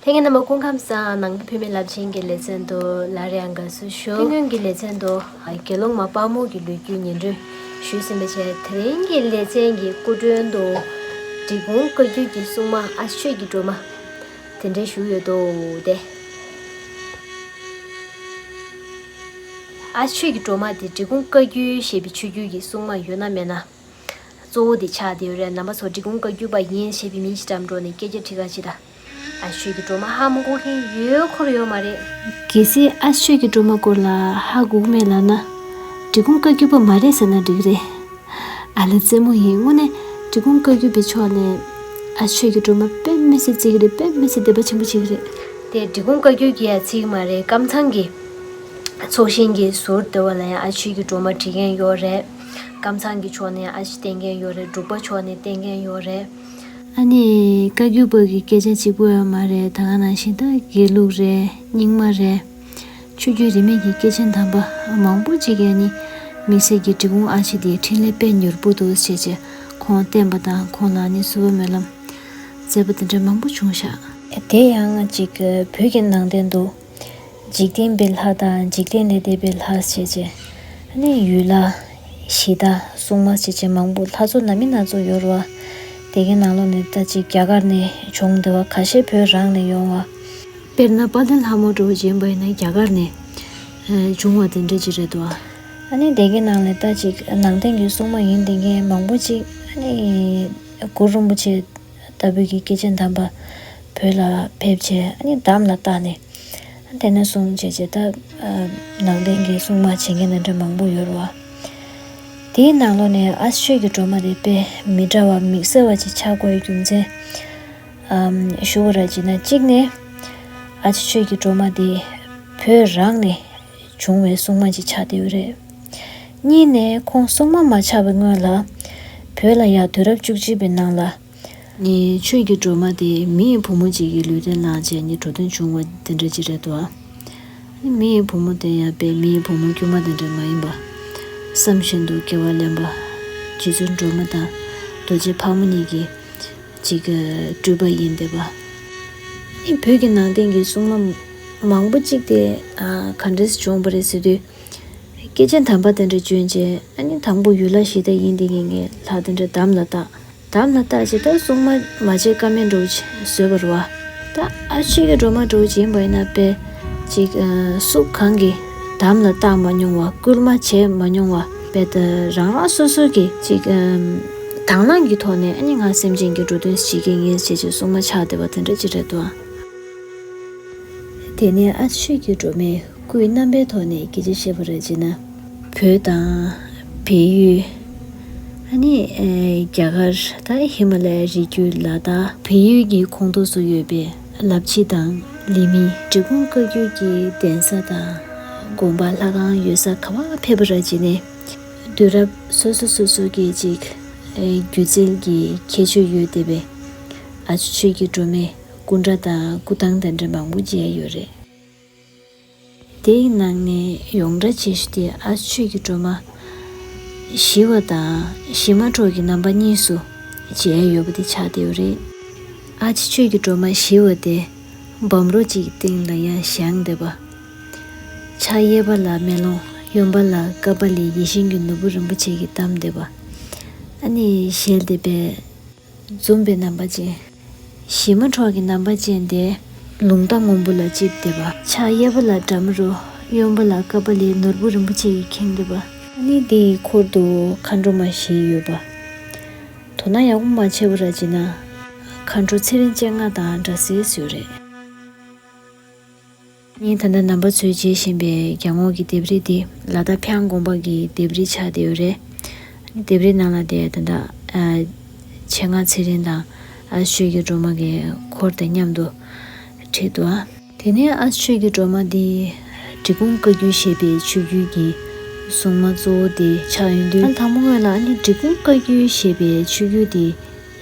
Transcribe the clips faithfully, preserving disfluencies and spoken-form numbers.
ལྷན་རྒྱས་རྣམ་པ་སྐུ་ཁམས་བཟང་། ནང་པའི་བུད་མེད་རླབས་ཆེན་གྱི་ལེ་ཚན་དུ་སླར་ཡང་དགའ་བསུ་ཞུ། ཐུན་སྔོན་གྱི་ལེ་ཚན་དུ་དགེ་སློང་མ་དཔའ་མོ་གི་ལོ་རྒྱུས་སྙན་སྒྲོན་ཞུས་ཟིན་པ་བྱས། དེ་རིང་གི་ལེ་ཚན་གྱི་སྐུ་མགྲོན་དུ་འབྲི་གུང་བཀའ་བརྒྱུད་ཀྱི་སྲུང་མ་ཨ་ཆོས་ཀྱི་སྒྲོལ་མ་དེ་འདྲ་བཞུགས་ཡོད་དོ། དེ་ཨ་ཆོས་ཀྱི་སྒྲོལ་མ་དེ་འབྲི་གུང་བཀའ་བརྒྱུད་ཞེས་པའི་ཆོས་བརྒྱུད་ཀྱི་སྲུང་མ་ཡོད་ན་མེད་ན། གཙོ་བོ་དེ་ཆགས་བསྡད་ཡོད་རེད། རྣམ་པ་ཚོ་འབྲི་གུང་བཀའ་བརྒྱུད་པ་ཡིན་ཞེས་པའི་མིང་ཞིག་བཀྲམ་འགྲོ་ནས་སྐད་ཆ་དྲི་ག་ཅི་ད། ཨ་ཆོས་ཀྱི་སྒྲོལ་མ་ཧ་མ་གོ་མཁན་ཡོད་ཁོ་ར་ཡོད་མ་རེད། གལ་སྲིད་ཨ་ཆོས་ཀྱི་སྒྲོལ་མ་སྐོར་ལ་ཧ་གོ་གི་མེད་ལབ་ན། འབྲི་གུང་བཀའ་བརྒྱུད་པ་མ་རེད་ཟེར་ན་འགྲིག་གི་རེད། ཨ་ལ་རྩེད་མོ་ཡིན། དངོས་གནས་འབྲི་གུང་བཀའ་བརྒྱུད་པའི་ཕྱོགས་ནས་ཨ་ཆོས་ཀྱི་སྒྲོལ་མ་དཔེ་མི་སྲིད་བརྩི་གི་རེད། དཔེ་མི་སྲིད་དད་པ་ཆེན་པོ་བྱེད་ཀྱི་རེད། དེ་འབྲི་གུང་བཀའ་བརྒྱུད་ཀྱིས་ཡང་བརྩི་གི་མ་རེད། ཀམ་ཚང་གི་ཚོགས་ཞིང་གི་ཟུར་དེ་བ་ལ་ཡང་ཨ་ཆོས་ཀྱི་སྒྲོལ་མ་བྲིས་མཁན་ཡོད་རེད། ཀམ་ཚང་གི་ཕྱོགས་ནས་ཨ་ཆོས་བསྟེན་མཁན་ཡོད་རེད། འབྲུག་པ་ཕྱོགས་ནས་བསྟེན་མཁན་ཡོད་རེད། ཨ་ནི་བཀའ་བརྒྱུད་པ་གི་སྐད་ཆ་གཅིག་པོ་ཡང་མ་རེད། ད་ག་ནང་བཞིན་ད་དགེ་ལུགས་རེད། རྙིང་མ་རེད། ཆོས་བརྒྱུད་རིས་མེད་ཀྱི་སྐྱེས་ཆེན་དམ་པ་མང་པོ་ཅིག་གིས་ནི་དམིགས་བསལ་གྱི་འབྲི་གུང་ཨ་ཆོས་དེ་འཕྲིན་ལས་དཔེ་མྱུར་པོ་འདུག་ཟེར་བྱས་ཁོང་བསྟེན་པ་དང་ཁོང་ལ་ནི་བསུ་བ་སྨོན་ལམ་མཛད་པ་དེ་འདྲ་མང་པོ་བྱུང་ཤག་དེ་ཡང་ཅིག་བོད་ཀྱི་ནང་བསྟན་དུ་འཇིག་རྟེན་པའི་ལྷ་དང་འཇིག་རྟེན་ལས་འདས་པའི་ལྷ་ཟེར་བྱས་ནི་ཡུལ་ལྷ་གཞི་བདག་སྲུང་མ་ཟེར་བྱས་མང་པོ་ལྷ་ཚོགས་སྣ་མིན་སྣ་ཚོགས་ཡོད་རེད་བ། དེ་གའི་ནང་ལོགས་ནས་ད་ཅིག་རྒྱ་གར་ནས་བྱུང་བསྡད་པ། ཁ་ཤས་བོད་རང་ནས་ཡོང་བ། དཔེར་ན་དཔལ་ལྡན་ལྷ་མོ་འདྲ་བོ་ཅིག་ཡིན་པ་ཡིན་ན་རྒྱ་གར་ནས་ཨ་བྱུང་བ་དེ་འདྲ་ཅིག་རེད་འདུག་ཨ་ནི་དེ་གའི་ནང་ལས་ད་ཅིག་ནང་བསྟན་གྱི་སྲུང་མ་ཡིན་བསྡད་མཁན་མང་པོ་ཅིག་ཨ་ནི་གུ་རུ་རིན་པོ་ཆེ་ལྟ་བུའི་གི་སྐྱེས་ཆེན་དམ་པ་བོད་ལ་ཕེབས་བྱས་ཨ་ནི་དམ་ལ་བཏགས་ནས་དེ་ནས་བཟུང་བྱས་བྱས་ད་ཨ་ནང་བསྟན་གྱི་སྲུང་མ་བྱེད་མཁན་དེ་འདྲ་མང་པོ་ཡོད་རེད་བ། དེའི་ནང་ལོགས་ནས་ཨ་ཆོས་ཀྱི་སྒྲོལ་མ་དེ་དཔེ་མི་འདྲ་བ་དམིགས་བསལ་བ་ཅིག་ཆགས་དགོས་རྒྱུ་མཚན། ཨམ། ཞུ་བ་ར་བྱས་ན། གཅིག་ནས་ཨ་ཆོས་ཀྱི་སྒྲོལ་མ་དེ་བོད་རང་ནས་བྱུང་བའི་སྲུང་མ་ཅིག་ཆགས་བསྡད་ཡོད་རེད། གཉིས་ནས་ཁོང་སྲུང་མ་མ་ཆགས་པའི་སྔོན་ལ་བོད་ལ་ཡར་དུས་རབས་བཅུ་གཅིག་པའི་ནང་ལ་ནི་ཆོས་ཀྱི་སྒྲོལ་མ་དེ་མི་ཡི་བུ་མོ་ཅིག་གི་ལུས་རྟེན་བླངས་བྱས་ནི་འགྲོ་དོན་བྱུང་བ་དེ་འདྲ་ཅིག་རེད་འདུག་ཨ་ནི་མི་ཡི་བུ་མོ་དེ་ཡང་དཔེ་མི་ཡི་བུ་མོ་དཀྱུས་མ་དེ་འདྲ་མ་ཡིན་པ། བསམ་བཞིན་དུ་སྐྱེ་བ་ལེན་པ། རྗེ་བཙུན་སྒྲོལ་མ་དང་རྡོ་རྗེ་ཕག་མོ་གཉིས་ཀྱི་ཅིག་སྤྲུལ་པ་ཡིན་བསྡད་པ། ཨ་ནི་བོད་ཀྱི་ནང་བསྟན་གྱི་སྲུང་མ་མང་པོ་ཅིག་དེ་ཨ་ག་འདྲས་བྱུང་བ་རེད་ཟེར་དུས། སྐྱེས་ཆེན་དམ་པ་དེ་འདྲ་བྱོན་རྗེས་ཨ་ནི་དང་པོ་ཡུལ་ལྷ་གཞི་བདག་ཡིན་བསྡད་མཁན་གྱི་ལྷ་དེ་འདྲ་དམ་ལ་བཏགས། དམ་ལ་བཏགས་རྗེས་ད་སྲུང་མ་མ་བྱེད་ཀ་མེད་འདྲ་བོ་བཟོས་པ་རེད་བ། ད་ཨ་ཆོས་ཀྱི་སྒྲོལ་མ་འདྲ་བོ་ཅིག་ཡིན་པ་ཡིན་ན་དཔེ་ཅིག་ཨ་སུ་གང་གིས་དམ་ལ་བཏགས་མ་མྱོང་བ། སྐུལ་མ་བྱས་མ་མྱོང་བ། དཔེ་ད་རང་རང་སོ་སོ་གིས་ཅིག་ཨམ། དང་བླངས་ཀྱི་ཐོག་ནས་ཨ་ནི་ང་སེམས་ཅན་གྱི་འགྲོ་དོན་བྱེད་ཀྱི་ཡིན་ཞེས་བྱས་སྲུང་མ་ཆགས་བསྡད་པ་དེ་འདྲ་ཅིག་རེད་འདུག་དེ་ནས་ཨ་ཆོས་ཀྱི་སྒྲོལ་མའི་སྐུའི་རྣམ་པའི་ཐོག་ནས་སྐད་ཆ་བཤད་པ་རེད་ཅེ་ན། བོད་དང་བལ་ཡུལ། ཨ་ནི་ཨེ་རྒྱ་གར་ད་ཧི་མ་ལ་ཡའི་རི་རྒྱུད་ལ་དྭགས་བལ་ཡུལ་གྱི་ཁོངས་གཏོགས་སུ་ཡོད་པའི་ལབ་ཕྱི་དང་ལི་མི། འབྲི་གུང་བཀའ་བརྒྱུད་ཀྱི་གདན་ས་དང་དགོན་པ་ལྷ་ཁང་ཡོད་ས་ག་བ་ཕེབས་པ་ར་བྱས་ནས་དུས་རབས་སོ་སོ་སོ་སོ་གི་ཅིག་ཨེ་སྒྱུ་རྩལ་གྱི་ཁྱད་ཆོས་ཡོད་བསྡད་པའི་ཨ་ཆོས་ཀྱི་སྒྲོལ་མའི་སྐུ་འདྲ་དང་སྐུ་ཐང་དེ་འདྲ་མང་པོ་མཇལ་ཡོད་རེད། དེའི་ནང་ནས་ཡོངས་གྲགས་ཆེ་ཤོས་དེ་ཨ་ཆོས་ཀྱི་སྒྲོལ་མ་ཞི་བ་དང་ཞི་མ་ཁྲོ་གི་རྣམ་པ་གཉིས་སུ་མཇལ་ཡོད་པ་དེ་ཆགས་བསྡད་ཡོད་རེད། ཨ་ཆོས་ཀྱི་སྒྲོལ་མ་ཞི་བ་དེ་བམ་རོ་གཅིག་སྟེང་ལ་ཡར་བཞེངས་བསྡད་པ། ཕྱག་གཡས་པ་ལ་མེ་ལོང་། གཡོན་པ་ལ་ཀ་པ་ལི་ཡིད་བཞིན་གྱི་ནོར་བུ་རིན་པོ་ཆེ་གིས་བསྡམས་བསྡད་པ། ཨ་ནི་ཞལ་དེ་དཔེ་འཛུམ་པའི་རྣམ་པ་ཅན། ཞི་མ་ཁྲོ་གི་རྣམ་པ་ཅན་དེ་ལུང་རྟ་སྔོན་པོ་ལ་བཅིབས་བསྡད་པ། ཕྱག་གཡས་པ་ལ་སྦྲམ་རོ། གཡོན་པ་ལ་ཀ་པ་ལིའི་ནོར་བུ་རིན་པོ་ཆེ་གིས་ཁེངས་བསྡད་པ། ཨ་ནི་དེའི་འཁོར་དུ་མཁའ་འགྲོ་མ་བཞི་ཡོད་པ། དོ་སྣང་ཡག་པོ་མ་བྱས་པ་ར་བྱས་ན་མཁའ་འགྲོ་ཚེ་རིང་སྤྱན་སྔ་དང་འདྲ་སའི་བཟོས་རེད། ངས་ད་ལྟ་རྣམ་པ་ཚོས་མཇལ་བཞིན་པའི་གྱང་ངོས་ཀྱི་ལྡེབས་རིས་འདི་ལ་དྭགས་ཕྱག་དགོན་པ་གི་ལྡེབས་རིས་ཆགས་བསྡད་ཡོད་རེད། ལྡེབས་རིས་ནང་ལ་དེ་ད་ལྟ་ཨ་ཆེ་མངའ་ཚེ་རིང་དང་ཨ་ཆོས་ཀྱི་སྒྲོལ་མ་གི་འཁོར་དང་མཉམ་དུ་བྲིས་འདུག་ཨ། དེ་ནས་ཨ་ཆོས་ཀྱི་སྒྲོལ་མ་འདི་འབྲི་གུང་བཀའ་བརྒྱུད་ཞེས་པའི་ཆོས་བརྒྱུད་ཀྱི་སྲུང་མ་གཙོ་བོ་དེ་ཆགས་ཡོང་དུས། ཨ་དང་པོ་སྔོན་ལ་ཨ་ནི་འབྲི་གུང་བཀའ་བརྒྱུད་ཞེས་པའི་ཆོས་བརྒྱུད་དེ།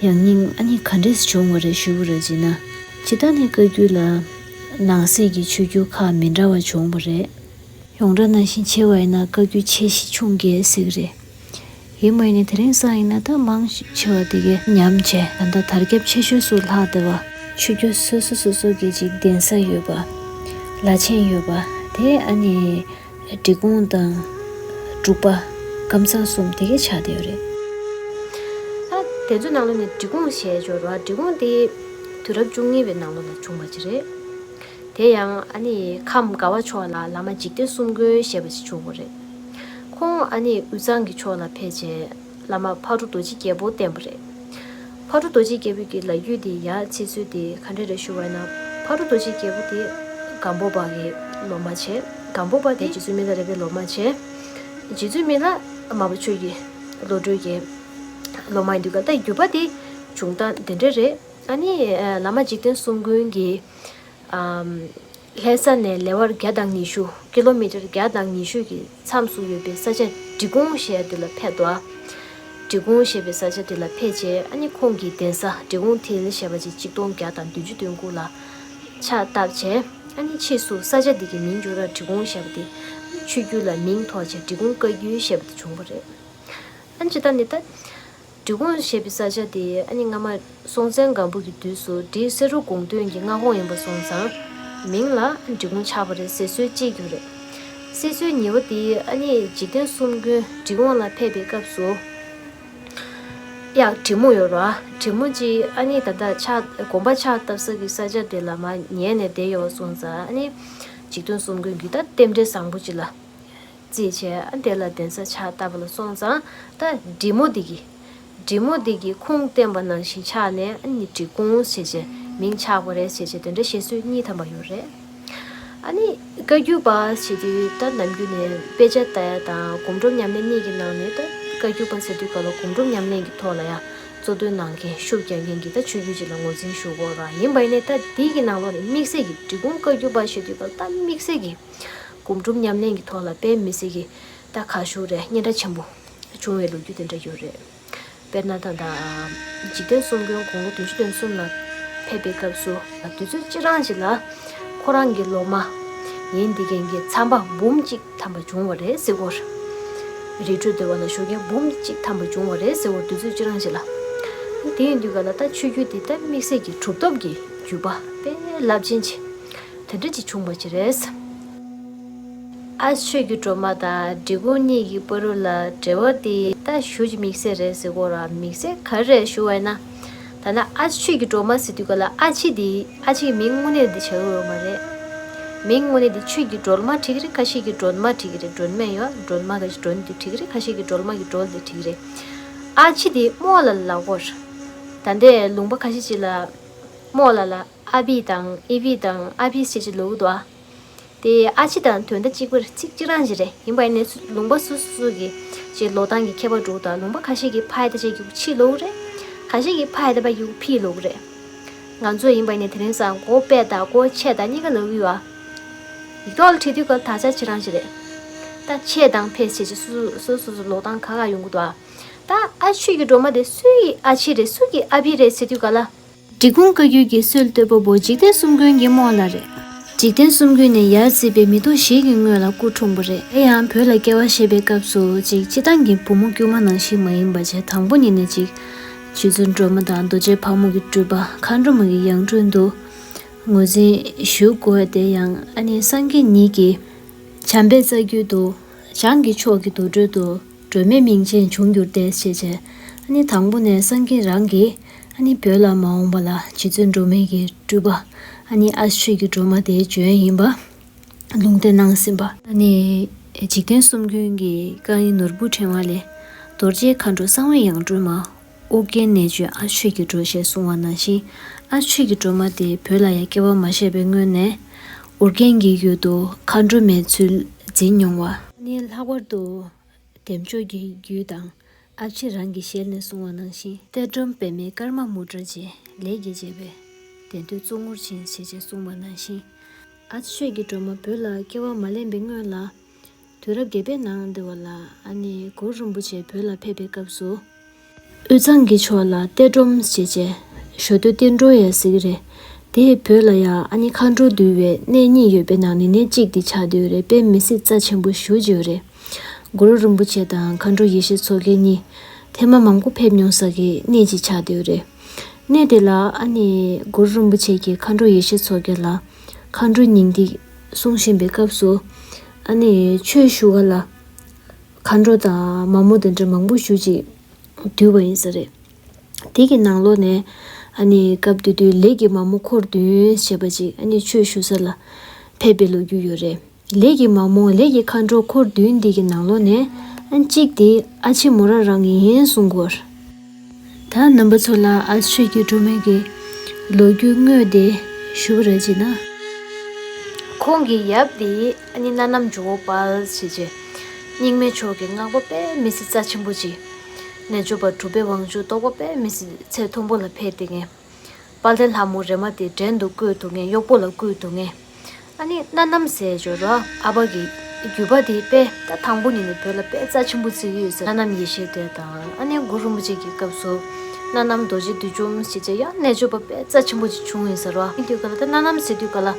ཡང་སྙིང་ཨ་ནི་ག་འདྲས་བྱུང་བ་རེད་ཞུ་བ་རེད་ཅེ་ན། སྤྱིར་བཏང་ནས་བཀའ་བརྒྱུད་ལ་ནང་གསེས་ཀྱི་ཆོས་བརྒྱུད་ཁག་མི་འདྲ་བ་བྱུང་བ་རེད། ཡོངས་གྲགས་ནང་བཞིན་ཕྱེ་བ་ཡིན་ན་བཀའ་བརྒྱུད་ཆེ་བཞི་ཆུང་བརྒྱད་ཟེར་གི་རེད། ཡིན་མ་ཡིན་ནའི་དེ་རིང་སང་ཡིན་ན་ད་མང་ཆེ་བ་དེ་གའི་ཉམས་བྱས་ད་ལྟ་དར་ཁྱབ་ཆེ་ཤོས་སུ་ལྷག་བསྡད་པ། ཆོས་བརྒྱུད་སོ་སོ་སོ་སོ་གི་ཅིག་གདན་ས་ཡོད་པ། བླ་ཆེན་ཡོད་པ། དེ་ཨ་ནི་འབྲི་གུང་དང་འབྲུག་པ་ཀམ་ཚང་གསུམ་དེ་གས་ཆགས་བསྡད་ཡོད་རེད། ད་དེ་ཚོའི་ནང་ལོགས་ནས་འབྲི་གུང་ཞེས་སྦྱོར་བ། འབྲི་གུང་དེ་དུས་རབས་བཅུ་གཉིས་པའི་ནང་ལོགས་ལ་བྱུང་བ་ཅིག་རེད། དེ་ཡང་ཨ་ནི་ཁམས་དགའ་བ་ཕྱོགས་ལ་བླ་མ་འཇིག་རྟེན་གསུམ་མགོན་ཞེས་པ་ཞིག་བྱུང་བ་རེད། ཁོང་ཨ་ནི་དབུས་གཙང་གི་ཕྱོགས་ལ་ཕེབས་རྗེས་བླ་མ་ཕག་གྲུ་རྡོ་རྗེ་རྒྱལ་པོ་བསྟེན་པ་རེད། ཕག་གྲུ་རྡོ་རྗེ་རྒྱལ་པོ་གི་ལོ་རྒྱུས་དེ་ཡར་ཚིག་ཚུལ་དེ་ག་འདྲ་རེད་ཞུ་བ་ཡིན་ན། ཕག་གྲུ་རྡོ་རྗེ་རྒྱལ་པོ་དེ་སྒམ་པོ་པ་གི་སློབ་མ་བྱས། སྒམ་པོ་པ་དེ་རྗེ་བཙུན་མི་ལ་རས་པའི་སློབ་མ་བྱས། རྗེ་བཙུན་མི་ལ་མར་པ་ཆོས་ཀྱི་བློ་གྲོས་ཀྱི་སློབ་མ་ཡིན་དུས་ག་ད་བརྒྱུད་པ་དེ་བྱུང་སྟངས་དེ་འདྲ་རེད། ཨ་ནི་བླ་མ་འཇིག་རྟེན་གསུམ་མགོན་གྱི་ཨམ། ལྷ་ས་ནས་ལེ་དབར་བརྒྱ་དང་ཉི་ཤུ། ཀི་ལོ་མི་ཊར་བརྒྱ་དང་ཉི་ཤུ་གི་མཚམས་སུ་ཡོད་པའི་ས་ཆ་འབྲི་གུང་ཞེས་དེ་ལ་ཕེབས་འདུག། འབྲི་གུང་ཞེས་པའི་ས་ཆ་དེ་ལ་ཕེབས་རྗེས་ཨ་ནི་ཁོང་གི་གདན་ས་འབྲི་གུང་མཐིལ་ཞེས་པ་ཅིག་ཆིག་སྟོང་བརྒྱ་དང་བདུན་ཅུ་དོན་དགུ་ལ་ཕྱག་བཏབ་བྱས། ཨ་ནི་ཕྱིས་སུ་ས་ཆ་འདི་གི་མིང་བསྒྱུར་ར་འབྲི་གུང་ཞེས་པ་དེ་ཆོས་བརྒྱུད་ལ་མིང་ཐོགས་བྱས་འབྲི་གུང་བཀའ་བརྒྱུད་ཞེས་པ་དེ་བྱུང་བ་རེད། ཨ་ནི་ཇི་ལྟར་ནི་ད། འབྲི་གུང་ཞེས་པའི་ས་ཆ་དེ་ཨ་ནི་སྔ་མ་སྲོང་བཙན་སྒམ་པོ་གི་དུས་སུ་འབྲི་སེ་རུ་དགོངས་དོན་གྱི་མངའ་ཁོངས་ཡིན་པ་སོང་ཙང་། མིང་ལ་འབྲི་གུང་ཆགས་པ་རེད་ཟེར་སྲོལ་ཅིག་ཡོད་རེད། སྲིད་སྲོལ་ཉེ་བ་དེ་ཨ་ནི་འཇིག་རྟེན་གསུམ་མགོན་འབྲི་གུང་ལ་ཕེབས་པའི་སྐབས་སུ། ཡག་དྲི་མོ་ཡོད་ར། དྲི་མོ་ཅིག་ཨ་ནི་ད་ལྟ་ཕྱག་དགོན་པ་ཕྱག་བཏབ་ས་གི་ས་ཆ་དེ་ལ་མར་ཉལ་ནས་བསྡད་ཡོད་པ་སོང་ཙང་ཨ་ནི་འཇིག་རྟེན་གསུམ་མགོན་གྱི་ད་རྟེན་འབྲེལ་བཟང་པོ་ཅིག་ལ། རྩིས་བྱས་ཨ་དེ་ལ་གདན་ས་ཕྱག་བཏབ་པ་ལ་སོང་ཙང་ད་འབྲི་མོ་འདི་གི། འབྲི་མོ་འདི་གི་ཁུངས་བསྟན་པ་ནང་བཞིན་ཆགས་ནས་ཨ་ནི་འབྲི་གུང་ཞེས་བྱས་མིང་ཆགས་པ་རེད་ཞེས་བྱས་དེ་འདྲ་བཤད་སྲོལ་གཉིས་ཐམ་པ་ཡོད་རེད། ཨ་ནི་བཀའ་བརྒྱུད་པ་ཞེས་དུས་ད་ནམ་རྒྱུན་ནས་དཔེ་ཆ་ལྟ་ཡ་དང་སྒོམ་སྒྲུབ་ཉམས་ལེན་གཉིས་ཀྱི་ནང་ནས་ད་བཀའ་བརྒྱུད་པ་ཟེར་དུས་ག་ལ་སྒོམ་སྒྲུབ་ཉམས་ལེན་གྱི་ཐོག་ལ་ཡང་གཙོ་འདོན་གནང་མཁན་ཤུགས་རྒྱག་མཁན་གྱི་ད་ཆོས་བརྒྱུད་ཅིག་ལ་ངོས་འཛིན་ཞུ་དགོས་ར། ཡིན་པ་ཡིན་ནའི་ད་འདི་གི་ནང་ལོགས་ནས་དམིགས་བསལ་གྱི་འབྲི་གུང་བཀའ་བརྒྱུད་པ་ཞེས་དུས་ག་ལ་ད་དམིགས་བསལ་གྱི་སྒོམ་སྒྲུབ་ཉམས་ལེན་གྱི་ཐོག་ལ་དཔེ་མི་སྲིད་ཀྱི་ད་ཁ་ཤུགས་རེད། སྙན་གྲགས་ཆེན་པོ་བྱུང་བའི་ལོ་རྒྱུས་དེ་འདྲ་ཡོད་རེད། དཔེར་ན་ད་ལྟ་འཇིག་རྟེན་གསུམ་མགོན་དགུང་ལོ་བདུན་ཅུ་དོན་གསུམ་ལ་ཕེབས་པའི་སྐབས་སུ་དུས་ཚོད་སྤྱི་རང་ཞིག་ལ་ཁོ་རང་གི་སློབ་མ་ཡིན་འདི་མཁན་གྱི་ཚན་པ་འབུམ་གཅིག་ཐམ་པ་བྱུང་བ་རེད་ཟེར་གོ། རི་ཁྲོད་སྡེ་བ་ལ་བཞུགས་མཁན་འབུམ་གཅིག་ཐམ་པ་བྱུང་བ་རེད་ཟེར་གོ། དུས་ཚོད་སྤྱི་རང་ཞིག་ལ། དེ་ཡིན་དུས་ག་ལ་ད་ཆོས་བརྒྱུད་འདི་ད་དམིགས་བསལ་གྱི་གྲུབ་ཐོབ་ཀྱི་བརྒྱུད་པ་དཔེ་རླབས་ཆེན་ཆེ། དེ་འདྲ་ཅིག་བྱུང་བ་ཅིག་རེད། ཨ་ཆོས་ཀྱི་སྒྲོལ་མ་དང་འབྲི་གུང་གཉིས་ཀྱི་བར་ལ་འབྲེལ་བ་དེ་ད་ཞུ་ཅིག་དམིགས་བསལ་རེད་ཟེར་གོ་ར། དམིགས་བསལ་ག་རེ་རེད་ཞུ་བ་ཡིན་ན། ད་ནི་ཨ་ཆོས་ཀྱི་སྒྲོལ་མ་ཟེར་དུས་ག་ལ་ཨ་ཆི་དེ་ཨ་ཆི་གི་མིང་དངོས་གནས་དེ་བྱ་འོས་མ་རེད། མིང་དངོས་གནས་དེ་ཆོས་ཀྱི་སྒྲོལ་མ་བྲིས་ཀྱི་རེད། ཁ་ཤས་ཀྱིས་སྒྲོལ་མ་བྲིས་ཀྱི་རེད། སྒྲོལ་མ་ཡོད། སྒྲོལ་མ་ག་ཞིག་སྒྲོལ་དེ་བྲིས་ཀྱི་རེད། ཁ་ཤས་ཀྱིས་སྒྲོལ་མ་གི་སྒྲོལ་དེ་བྲིས་ཀྱི་རེད། ཨ་ཆི་དེ་རྨོ་ལ་ལ་གོ་ར། ད་ལྟའི་ལུང་པ་ཁ་ཤས་ཅིག་ལ་རྨོ་ལ་ལ་ཨ་བི་དང་ཨི་བི་དང་ཨ་བི་ཞེས་ཅིག་ལབ་ཀྱི་འདུག་ཨ། དེ་ཨ་ཆི་དང་དོན་དག་གཅིག་པར་ཚིག་གཅིག་རང་ཞིག་རེད། ཡིན་པ་ཡིན་ནའི་ལུང་པ་སོ་སོ་སོ་གི་ཅིག་ཀློག་སྟངས་ཀྱི་ཁྱད་པར་འདུག་ད་ལུང་པ་ཁ་ཤས་ཀྱིས་ཕ་ཡ་བཏགས་ཕྱི་ལབ་ཀྱི་རེད། ཁ་ཤས་ཀྱིས་ཕ་ཡ་བཏགས་པ་ཕི་ལབ་ཀྱི་རེད། ང་ཚོ་ཡིན་པ་ཡིན་ནའི་དེ་རིང་སང་གོ་པེ་དང་གོ་ཆེ་དང་གཉིས་ཀ་ལབ་ཀྱི་ཡོད་ཨ། ཡིག་ཐོག་ལ་བྲིས་དུས་སྐབས་དག་ཆ་ཁྱེད་རང་ཞིག་རེད། ད་ཆེ་དང་ཕེ་ཞེས་བྱས་སོ་སོ་སོ་སོ་ལོག་སྟངས་ཁ་ཁ་ཡོང་གི་འདུག་ཨ། ད་ཨ་ཆོས་ཀྱི་སྒྲོལ་མ་དེ་སུ་ཡི་ཨ་ཆི་རེད། སུ་གི་ཨ་བི་རེད་ཟེར་དུས་ག་ལ། འབྲི་གུང་བཀའ་བརྒྱུད་ཀྱི་སྲོལ་གཏོད་པ་པོ་འཇིག་རྟེན་གསུམ་མགོན་གྱི་རྨོ་ལགས་རེད། འཇིག་རྟེན་གསུམ་མགོན་ནི་ཡར་བརྩིས་པའི་མི་ཐོག་བཞི་གི་སྔོན་ལ་སྐུ་འཁྲུངས་པ་རེད། དེ་ཡང་བོད་ལ་སྐྱེ་བ་བཞེས་པའི་སྐབས་སུ་ཅིག་སྤྱིར་བཏང་གི་བུ་མོ་དཀྱུས་མ་ནང་བཞིན་མ་ཡིན་པ་བྱས། དང་པོ་ཉིད་ནས་ཅིག་རྗེ་བཙུན་སྒྲོལ་མ་དང་རྡོ་རྗེ་ཕག་མོ་གི་སྤྲུལ་པ་མཁའ་འགྲོ་མ་གི་ཡང་སྤྲུལ་དུ་ངོས་འཛིན་ཞུ་དགོས། དེ་ཡང་ཨ་ནི་སངས་རྒྱས་ཉིད་ཀྱིས་བྱམས་པའི་རྩ་རྒྱུད་དུ་བྱང་གི་ཕྱོགས་ཀྱི་དུར་ཁྲོད་དུ་སྒྲོལ་མའི་མིང་ཅན་བྱུང་གྱུར་ཏེ་ཞེས་བྱས། ཨ་ནི་དང་པོ་ནས་སངས་རྒྱས་རང་གིས་ཨ་ནི་བོད་ལ་མ་འོངས་པ་ལ་རྗེ་བཙུན་སྒྲོལ་མའི་གི་སྤྲུལ་པ་ཨ་ནི་ཨ་ཆོས་ཀྱི་སྒྲོལ་མ་དེ་བྱོན་ཡིན་པ་ལུང་བསྟན་གནང་ཟིན་པ། ཨ་ནི་འཇིག་རྟེན་གསུམ་མགོན་གྱི་བཀའ་ཡི་ནོར་བུ་ཕྲེང་བ་ལས། རྡོ་རྗེ་མཁའ་འགྲོ་གསང་བའི་ཡང་སྤྲུལ་མ། ཨོ་རྒྱན་གནས་མཆོག་ཨ་ཆོས་ཀྱི་སྒྲོལ་ཞེས་གསུངས་པ་ནང་བཞིན། ཨ་ཆོས་ཀྱི་སྒྲོལ་མ་དེ་བོད་ལ་ཡང་སྐྱེ་བ་མ་བཞེས་པའི་སྔོན་ནས། ཨོ་རྒྱན་གྱི་ཡུལ་དུ་མཁའ་འགྲོ་མའི་ཚུལ་འཛིན་མྱོང་བ། ཨ་ནི་ལྷག་པར་དུ་བདེ་མཆོག་གི་རྒྱུད་དང་། ཨ་ཕྱི་རང་གི་ཞལ་ནས་གསུངས་པ་ནང་བཞིན། གཏེར་སྒྲོམ་པདྨའི་སྐར་མ་མུ་ཏྲ་ཅན། ལས་ཀྱི་བྱེད་པས་བདེ་འདོད་གཙོ་བོར་བྱིན། ཞེས་བྱས་གསུངས་པ་ནང་བཞིན། ཨ་ཆོས་ཀྱི་སྒྲོལ་མ་བོད་ལ་སྐྱེ་བ་མ་ལེན་པའི་སྔོན་ལ། དུས་རབས་བརྒྱད་པའི་ནང་འདི་བ་ལ་ཨ་ནི་གུ་རུ་རིན་པོ་ཆེ་བོད་ལ་ཕེབས་པའི་སྐབས་སུ། དབུས་གཙང་གི་ཕྱོགས་ལ་གཏེར་སྒྲོམ་ཞེས་བྱས། ཞོ་སྟོད་གཏེར་སྒྲོམ་ཡང་ཟེར་གྱི་རེད། དེ་བོད་ལ་ཡང་ཨ་ནི་མཁའ་འགྲོ་འདུས་པའི་གནས་གཉིས་ཡོད་པའི་ནང་ནས་གནས་གཅིག་དེ་ཆགས་བསྡད་ཡོད་རེད། དཔེ་མི་སྲིད་རྩ་ཆེན་པོ་ཞེ་པོ་ཅིག་ཡོད་རེད། གུ་རུ་རིན་པོ་ཆེ་དང་མཁའ་འགྲོ་ཡེ་ཤེས་མཚོ་རྒྱལ་གཉིས་ཐེངས་མ་མང་པོ་ཕེབས་མྱོང་ས་གི་གནས་ཅིག་ཆགས་བསྡད་ཡོད་རེད། གནས་དེ་ལ་ཨ་ནི་གུ་རུ་རིན་པོ་ཆེ་གིས་མཁའ་འགྲོ་ཡེ་ཤེས་མཚོ་རྒྱལ་ལ་མཁའ་འགྲོའི་སྙིང་ཐིག་གསུང་བཞིན་པའི་སྐབས་སུ། ཨ་ནི་ཆོས་ཞུ་ག་ལ་མཁའ་འགྲོ་དང་མ་མོ་དེ་འདྲ་མང་པོ་ཞེ་ཅིག་འདུས་པ་ཡིན་ས་རེད། དེ་གི་ནང་ལོགས་ནས་ཨ་ནི་སྐབས་དེ་དུས་ལས་ཀྱི་མ་མོ་འཁོར་བདུན་ཞེས་པ་ཅིག་ཨ་ནི་ཆོས་ཞུ་ས་ལ་ཕེབས་པའི་ལོ་རྒྱུས་ཡོད་རེད། ལས་ཀྱི་མ་མོ་ལས་ཀྱི་མཁའ་འགྲོ་འཁོར་བདུན་འདི་གི་ནང་ལོགས་ནས་ཨ་གཅིག་དེ་ཨ་ཆེ་མོ་རང་རང་ཡིན་གསུང་གོ། ད་རྣམ་པ་ཚོ་ལ་ཨ་ཆོས་ཀྱི་སྒྲོལ་མ་གི་ལོ་རྒྱུས་དངོས་དེ་ཞུ་བ་རེད་ཅེ་ན། ཁོང་གི་ཡབ་དེ་ཨ་ནི་སྣ་ནམ་ཇོ་བོ་དཔལ་ཞེས་བྱས། རྙིང་མའི་ཕྱོགས་ཀྱི་སྔགས་པ་དཔེ་མི་སྲིད་རྩ་ཆེན་པོ་ཅིག་རྣལ་འབྱོར་པ་གྲུབ་པའི་དབང་ཕྱུག་རྟོགས་པ་དཔེ་མི་སྲིད་ཚད་མཐོན་པོ་ལ་ཕེབས་བསྡད་མཁན། དཔལ་ལྡན་ལྷ་མོ་རེ་མ་དེ་བྲན་དུ་བཀོལ་འདུག་མཁན། གཡོག་པོ་ལ་བཀོལ་འདུག་མཁན། ཨ་ནི་སྣ་ནམ་ཟེར་ཅོག་ར་ཨ་ཕ་གི་རྒྱུད་པ་དེ་དཔེ་ད་དང་པོ་ནས་ནི་བོད་ལ་དཔེ་རྩ་ཆེན་པོ་བརྩི་གི་ཡོད་ཟེར། སྣ་ནམ་ཡེ་ཤེས་དེ་དང་ཨ་ནི་གུ་རུ་རིན་པོ་ཆེ་གི་སྐབས་སུ་སྣ་ནམ་རྡོ་རྗེ་བདུད་འཇོམས་ཞེས་བྱས་ཡང་རྣལ་འབྱོར་པ་དཔེ་རྩ་ཆེན་པོ་ཅིག་བྱུང་ཡོད་ཟེར་བ། ཨ་ནི་དུས་ག་ལ་ད་སྣ་ནམ་ཟེར་དུས་ག་ལ་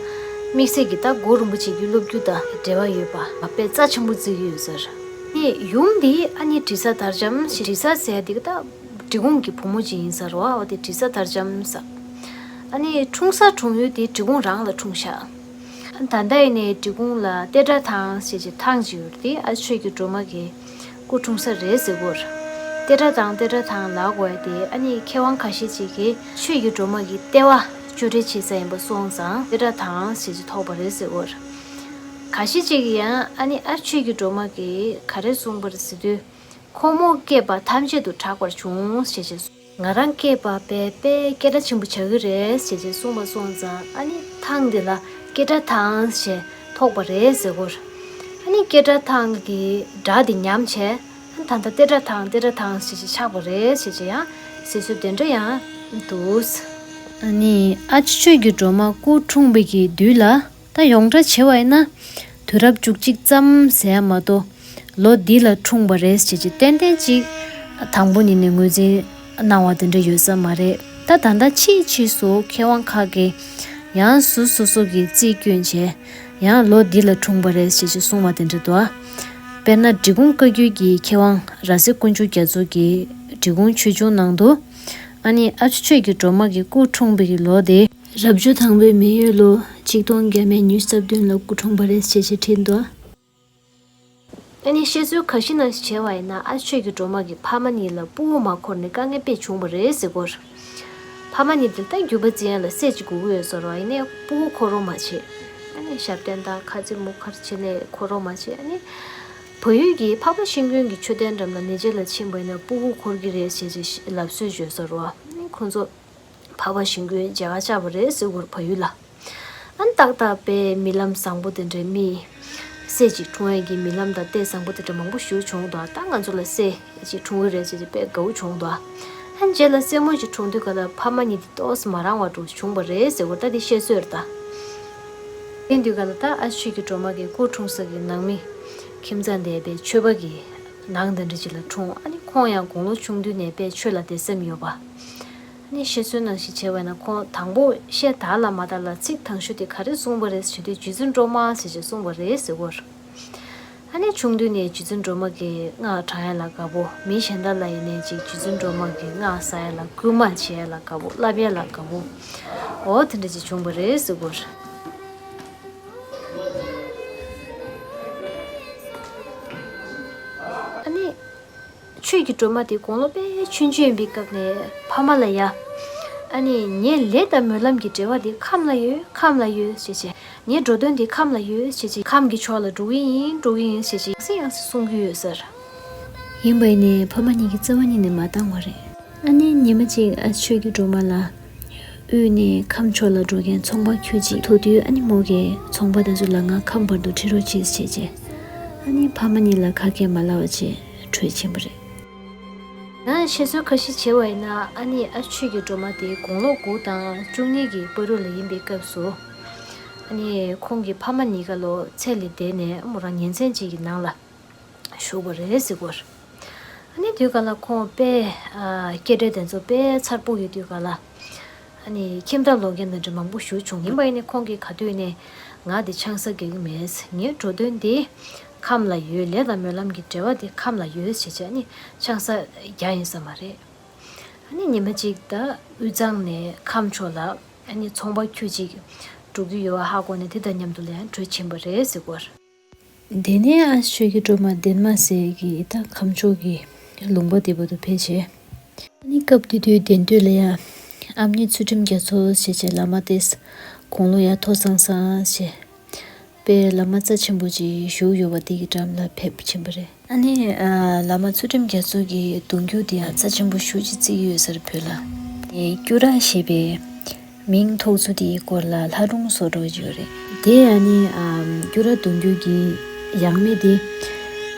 དམིགས་བསལ་གྱི་ད་གུ་རུ་རིན་པོ་ཆེ་གི་སློབ་རྒྱུ་དང་འབྲེལ་བ་ཡོད་པ་དཔེ་རྩ་ཆེན་པོ་བརྩི་གི་ཡོད་ཟེར། ཨ་ནི་ཡུམ་དེ་ཨ་ནི་དྲི་ཟ་དར་འཇམ་ཞེས། དྲི་ཟ་ཟེར་དེ་ག་ད་འབྲི་གུང་གི་བུ་མོ་ཅིག་ཡིན་ས་རེད་བ། འོ་དེ་དྲི་ཟ་དར་འཇམ་ཟེར། ཨ་ནི་འཁྲུངས་ས་འཁྲུངས་ཡུལ་དེ་འབྲི་གུང་རང་ལ་འཁྲུངས་ཤག་ད་ལྟ་ཡིན་ནའི་འབྲི་གུང་ལ་ལྟེ་བྲག་ཐང་ཞེས་བྱས་ཐང་ཅིག་ཡོད་རེད། དེ་ཨ་ཆོས་ཀྱི་སྒྲོལ་མ་གི་སྐུ་འཁྲུངས་ས་རེད་ཟེར་གོ། ལྟེ་བྲག་ཐང་ལྟེ་བྲག་ཐང་ལབ་དགོས་ཡ་དེ་ཨ་ནི་མཁས་དབང་ཁ་ཤས་ཅིག་གིས་ཆོས་ཀྱི་སྒྲོལ་མ་གི་ལྟེ་བ་གཅོད་བྲེག་བྱེད་ས་ཡིན་པ་སོང་ཙང་ལྟེ་བྲག་ཐང་ཞེས་བྱས་ཐོགས་པ་རེད་ཟེར་གོ། ཁ་ཤས་ཅིག་གིས་ཡང་ཨ་ནི་ཨ་ཆོས་ཀྱི་སྒྲོལ་མ་གིས་ག་རེ་གསུངས་པ་རེད་ཟེར་དུས། ཁོ་མོ་སྐྱེས་པ་ཐམས་ཅད་དུ་གྲགས་པར་བྱུང་ཞེས་བྱས། ང་རང་སྐྱེས་པ་དཔེ་དཔེ་སྐད་གྲགས་ཆེན་པོ་ཆགས་ཀྱི་རེད་ཞེས་བྱས་གསུངས་པ་སོང་ཙང་ཨ་ནི་ཐང་འདི་ལ་སྐད་གྲགས་ཐང་ཞེས་ཐོགས་པ་རེད་ཟེར་གོ། ཨ་ནི་སྐད་གྲགས་ཐང་གི་སྒྲ་འདི་ཉམས་བྱས་ཨ་ནི་ད་ལྟ་ལྟེ་བྲག་ཐང་ལྟེ་བྲག་ཐང་ཞེས་བྱས་ཆགས་པ་རེད་ཞེས་བྱས་ཡང་ཟེར་སྲོལ་དེ་འདྲ་ཡང་འདུག་ཨ་ནི་ཨ་ཆོས་ཀྱི་སྒྲོལ་མ་སྐུ་འཁྲུངས་པའི་གི་དུས་ལ། ད་ཡོངས་གྲགས་བྱས་པ་ཡིན་ན། དུས་རབས་བཅུ་གཅིག་ཙམ་ཟེར་ཡ་མ་གཏོགས། ལོ་འདི་ལ་འཁྲུངས་པ་རེད་ཟེར་གྱི་ཏན་ཏན་ཅིག་དང་པོ་ཉིད་ནས་ངོས་འཛིན་གནང་བ་དེ་འདྲ་ཡོད་ས་མ་རེད། ད་ད་ལྟ་ཕྱིས་ཕྱིས་སུ་མཁས་དབང་ཁག་གིས་ཡང་སོ་སོ་སོ་གི་རྩིས་བསྐྱོན་བྱས། ཡང་ལོ་འདི་ལ་འཁྲུངས་པ་རེད་ཟེར་གྱི་གསུང་བ་དེ་འདྲ་འདུག་དཔེར་ན་འབྲི་གུང་བཀའ་བརྒྱུད་ཀྱི་མཁས་དབང་ར་བསེ་དཀོན་མཆོག་རྒྱ་མཚོ་གིས་འབྲི་གུང་ཆོས་འབྱུང་ནང་དུ། ཨ་ནི་ཨ་ཆོས་ཀྱི་སྒྲོལ་མ་གི་སྐུ་འཁྲུངས་པའི་གི་ལོ་དེ། རབ་བྱུང་དང་པོའི་མེ་ཡོས་ལོ་ཆིག་སྟོང་བརྒྱ་མེད་ཉི་ཤུ་རྩ་བདུན་ལ་སྐུ་འཁྲུངས་པ་རེད་ཅེས་བྲིས་འདུག་ཨ་ནི་བཤད་སྲོལ་ཁ་ཤས་ནང་བཞིན་བྱས་པ་ཡིན་ན་ཨ་ཆོས་ཀྱི་སྒྲོལ་མ་གི་ཕ་མ་གཉིས་ལ་ཕྲུ་གུ་མ་འཁོར་ནས་དཀའ་ངལ་དཔེ་བྱུང་བ་རེད་ཟེར་གོ། ཕ་མ་གཉིས་དེ་ལྟར་རྒྱུད་པ་འཛིན་ཡ་ལ་སྲས་གཅིག་དགོས་ཀྱི་ཡོད་ཟེར་བ་ཡིན་ནའི་ཕྲུ་གུ་འཁོར་རོགས་མ་བྱེད། ཨ་ནི་ཞབས་བརྟན་དང་ཁ་རྩེ་མུ་ཁར་བྱས་ནས་འཁོར་རོགས་མ་བྱེད། ཨ་ནི་བལ་ཡུལ་གྱི་འཕགས་པ་ཤིང་ཀུན་གྱི་མཆོད་རྟེན་འགྲམ་ལ་ཉེས་ཅན་ལ་ཕྱིན་པ་ཡིན་ན་ཕྲུ་གུ་འཁོར་གྱི་རེད་ཅེས་ལབ་སྲོལ་ཡོད་ཟེར་བ། ཨ་ནི་ཁོང་ཚོ། འཕགས་པ་ཤིང་ཀུན་མཇལ་ཁ་བཅར་བ་རེད་ཟེར་གོ་རེད་བལ་ཡུལ་ལ། ཨ་ནི་ཏག་ཏག་པའི་རྨི་ལམ་བཟང་པོ་དེ་འདྲའི་རྨིས། སྲས་གཅིག་འཁྲུངས་ཡས་ཀྱི་རྨི་ལམ་དང་ལྟས་བཟང་པོ་དེ་འདྲ་མང་པོ་ཞིག་བྱུང་འདུག་ད་ང་ཚོ་ལ་སྲས་གཅིག་འཁྲུངས་ཀྱི་རེད་ཟེར་ཏེ་དཔེ་དགའ་བོ་བྱུང་འདུག་ཨ་ནི་རྗེས་ལ་སྲས་མོ་གཅིག་འཁྲུངས་དུས་ག་ལ་ཕ་མ་གཉིས་དེ་ཏོག་ཙམ་མ་རང་བ་འདྲ་བྱུང་བ་རེད་ཟེར་གོ་ད་དེ་བཤད་སྲོལ་རེད་ད། དེ་དུས་ག་ལ་ད་ཨ་ཆོས་ཀྱི་སྒྲོལ་མ་གི་སྐུ་འཁྲུངས་ས་གི་ནང་མི། ཁྱིམ་ཚང་འདས་པའི་ཆོས་པ་གི་ནང་དེ་འདྲ་ཅིག་ལ་འཁྲུངས། ཨ་ནི་ཁོང་ཡང་དགུང་ལོ་ཆུང་དུས་ནས་དཔེ་ཆོས་ལ་དད་སེམས་ཡོད་པ། ཨ་ནི་བཤད་སྲོལ་ནང་བཞིན་བྱས་པ་ཡིན་ན་ཁོང་དང་པོ་བཤད་དར་ལ་མ་དར་ལ་ཚིག་དང་ཤོས་དེ་ག་རེ་གསུངས་པ་རེད་ཟེར་དུས་རྗེ་བཙུན་སྒྲོལ་མ་ཟེར་ཅིག་གསུངས་པ་རེད་ཟེར་གོ། ཨ་ནི་ཆུང་དུས་ནས་རྗེ་བཙུན་སྒྲོལ་མ་གི་སྔགས་བགྲང་ཡ་ལ་དགའ་པོ། མི་གཞན་དག་ལ་ཡིན་ནའི་ཅིག་རྗེ་བཙུན་སྒྲོལ་མ་གི་སྔགས་བཟའ་ཡ་ལ་སྐུལ་མ་བྱེད་ཡ་ལ་དགའ་པོ། བསླབ་ཡ་ལ་དགའ་པོ། འོ་དེ་འདྲ་ཅིག་བྱུང་བ་རེད་ཟེར་གོ། ཨ་ནི། ཆོས་ཀྱི་སྒྲོལ་མ་དེ་དགུང་ལོ་དཔེ་ཆུང་ཆུང་ཡིན་པའི་སྐབས་ནས་ཕ་མ་ལ་ཡ། ཨ་ནི་ངའི་ལས་དང་སྨོན་ལམ་གྱི་འབྲེལ་བ་དེ་ཁམས་ལ་ཡོད་ཁམས་ལ་ཡོད་ཞེས་བྱས། ངའི་འགྲོ་དོན་དེ་ཁམས་ལ་ཡོད་ཞེས་བྱས། ཁམས་ཀྱི་ཕྱོགས་ལ་འགྲོ་གི་ཡིན་འགྲོ་གི་ཡིན་ཞེས་བྱས་ཡང་སེ་ཡང་སེ་གསུང་གི་ཡོད་ཟེར། ཡིན་པ་ཡིན་ནའི་ཕ་མ་གཉིས་ཀྱིས་རྩ་བ་ཉིད་ནས་མ་བཏང་བ་རེད། ཨ་ནི་ཉི་མ་གཅིག་ཨ་ཆོས་ཀྱི་སྒྲོལ་མ་ལ། དབུས་ནས་ཁམས་ཕྱོགས་ལ་འགྲོ་མཁན་ཚོང་པ་ཁྱུ་གཅིག་ཐུག་དུས་ཨ་ནི་མོ་གིས་ཚོང་པ་དེ་ཚོ་ལ་ང་ཁམས་བར་དུ་ཁྲིད་རོགས་བྱེད་ཅེས་བྱས། ཨ་ནི་ཕ་མ་གཉིས་ལ་ཁ་སྐད་མ་ལབ་པ་བྱས་བྲོས་ཕྱིན་པ་རེད། ང་བཤད་སྲོལ་ཁ་ཤས་བྱས་པ་ཡིན་ན་ཨ་ནི་ཨ་ཆོས་ཀྱི་སྒྲོལ་མ་དེ་དགུང་ལོ་དགུ་དང་བཅུ་གཉིས་ཀྱི་བར་དུ་ལ་ཡིན་པའི་སྐབས་སུ། ཨ་ནི་ཁོང་གི་ཕ་མ་གཉིས་ཀ་ལོ་ཚད་ལས་འདས་ནས་མོ་རང་ཉིན་མཚན་གཅིག་གི་ནང་ལ། བཞུགས་པ་རེད་ཟེར་གོ། ཨ་ནི་དུས་ག་ལ་ཁོང་དཔེ་ཨ་སྐད་སྒྲ་དེ་ཚོ་དཔེ་མཚར་པོ་ཡོད་དུས་ག་ལ། ཨ་ནི་ཁྱིམ་བདག་ལོག་མཁན་དེ་འདྲ་མང་པོ་ཞིག་བྱུང་། ཡིན་པ་ཡིན་ནའི་ཁོང་གིས་ག་དུས་ནས་ང་འདི་ཆང་ས་རྒྱག་གི་མེད། ངའི་འགྲོ་དོན་འདི་ཁམས་ལ་ཡོད། ལས་དང་སྨོན་ལམ་གྱི་འབྲེལ་བ་འདི་ཁམས་ལ་ཡོད་ཟེར་བྱས་ཨ་ནི་ཆང་ས་རྒྱག་ཡིན་ས་མ་རེད། ཨ་ནི་ཉི་མ་གཅིག་ད་དབུས་གཙང་ནས་ཁམས་ཕྱོགས་ལ་ཨ་ནི་ཚོང་པ་ཁྱུ་གཅིག་འགྲོ་གི་ཡོད་པ་ཧ་གོ་ནས་དེ་དང་མཉམ་དུ་ལ་ཡང་བྲོས་ཕྱིན་པ་རེད་ཟེར་གོ། དེ་ནས་ཨ་ཆོས་ཀྱི་སྒྲོལ་མ་འདན་མ་ཟེར་གི་ད་ཁམས་ཕྱོགས་ཀྱི་ལུང་པ་དེ་བར་དུ་ཕེབས་བྱས། ཨ་ནི་སྐབས་དེ་དུས་གདན་སྟོད་ལ་ཡང་ཨ་མྱེས་ཚུལ་ཁྲིམས་རྒྱ་མཚོ་ཞེས་བྱའི་བླ་མ་དེས་དགུང་ལོ་ཡང་མཐོ་སང་སང་ཞེས་པའི་བླ་མ་རྩ་ཆེན་པོ་ཅིག་བཞུགས་ཡོད་པ་དེ་གི་འགྲམ་ལ་ཕེབས་ཕྱིན་པ་རེད། ཨ་ནི་ཨ་བླ་མ་ཚུལ་ཁྲིམས་རྒྱ་མཚོ་གི་གདུང་རྒྱུད་དེ་ཡང་རྩ་ཆེན་པོ་ཞེ་པོ་ཅིག་བརྩི་གི་ཡོད་ས་རེད་བོད་ལ། ཨེ་སྐྱུ་ར་ཞེས་པའི་མིང་ཐོགས་ཚུལ་དེའི་སྐོར་ལ་ལྷ་སྒྲུང་བཟོ་འདྲ་ཅིག་ཡོད་རེད། དེ་ཨ་ནི་ཨམ་སྐྱུ་ར་གདུང་རྒྱུད་ཀྱི་ཡང་མི་དེ་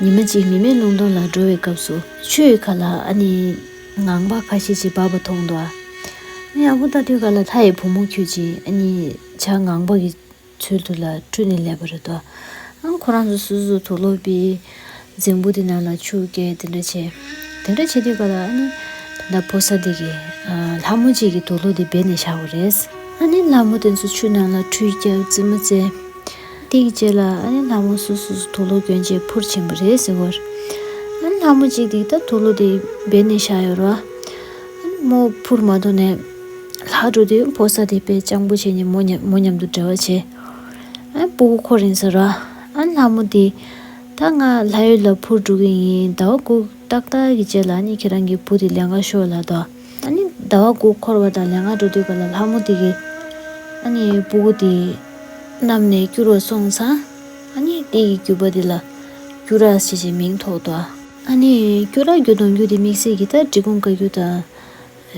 ཉི་མ་གཅིག་མི་མེད་ལུང་སྟོང་ལ་འགྲོ་བའི་སྐབས་སུ་ཆུའི་ཁ་ལ་ཨ་ནི་ངང་པ་ཁ་ཤས་ཅིག་འབབ་པ་མཐོང་འདུག་ཨ་ནི་ཨ་ཁུ་ལྟ་དུས་ག་ལ་ལྷ་ཡི་བུ་མོ་ཁྱུ་གཅིག་ཨ་ནི་བྱ་ངང་པ་གི་ཚུལ་དུ་ལ་སྤྲུལ་ནས་སླེབས་པ་རེད་དོ། ཨང་ཁོ་རང་ཚོ་སོ་སོ་དུག་ལོག་པའི་རྫིང་བུ་དེ་ནང་ལ་ཆུ་བསྐྱལ་དེ་འདྲ་བྱས། དེ་འདྲ་བྱེད་དུས་ག་ལ་ཨ་ནི་ད་ལྟ་ཕོ་གསར་དེ་གིས་ལྷ་མོ་གཅིག་གི་དུག་ལོག་དེ་སྦས་ནས་བཞག་པ་རེད། ཨ་ནི་ལྷ་མོ་དེ་ཚོ་ཆུ་ནང་ལ་ཁྲུས་བརྒྱབ་རྩིབ་མོ་བཙལ། དེ་གི་རྗེས་ལ་ཨ་ནི་ལྷ་མོ་སོ་སོ་སོ་དུག་ལོག་གྱོན་བྱས་འཕུར་ཕྱིན་པ་རེད་ཟེར་བར། ཨ་ནི་ལྷ་མོ་གཅིག་དེ་ད་དུག་ལོག་དེ་སྦས་ནས་བཞག་ཡོད་རེད་བ། ཨ་ནི་མོ་འཕུར་མ་ཐུབ་ནས་ལྷག་འགྲོ་དུས་ཕོ་གསར་དེ་དཔེ་སྤྱང་པོ་བྱས་ནས་མོ་མཉམ་མོ་མཉམ་དུ་འབྲེལ་བ་བྱས། ཨ་ནི་སྤུ་གུ་འཁོར་ཡིན་ཟེར་ར། ཨ་ནི་ལྷ་མོ་དེས་ད་ང་ལྷ་ཡུལ་ལ་འཕུར་འགྲོ་གི་ཡིན། ཟླ་བ་དགུ་ཏག་ཏག་གི་རྗེས་ལ་ཨ་ནི་ཁྱེད་རང་གི་བུ་དེ་ལེན་ག་ཤོག་ལབ་དོ། ཨ་ནི་ཟླ་བ་དགུ་འཁོར་བ་དང་ལེན་ག་འགྲོ་དུས་ག་ལ་ལྷ་མོ་དེ་གིས་ཨ་ནི་སྤུ་གུ་དེ་བསྣམས་ནས་སྐྱུ་རུ་སོང་ཙང་། ཨ་ནི་དེ་གི་རྒྱུད་པ་དེ་ལ་སྐྱུ་ར་ཞེས་བྱའི་མིང་ཐོགས་དོ། ཨ་ནི་སྐྱུ་ར་གི་གདུང་རྒྱུད་དེ་དམིགས་བསལ་གྱི་ད་འབྲི་གུང་བཀའ་བརྒྱུད་དང་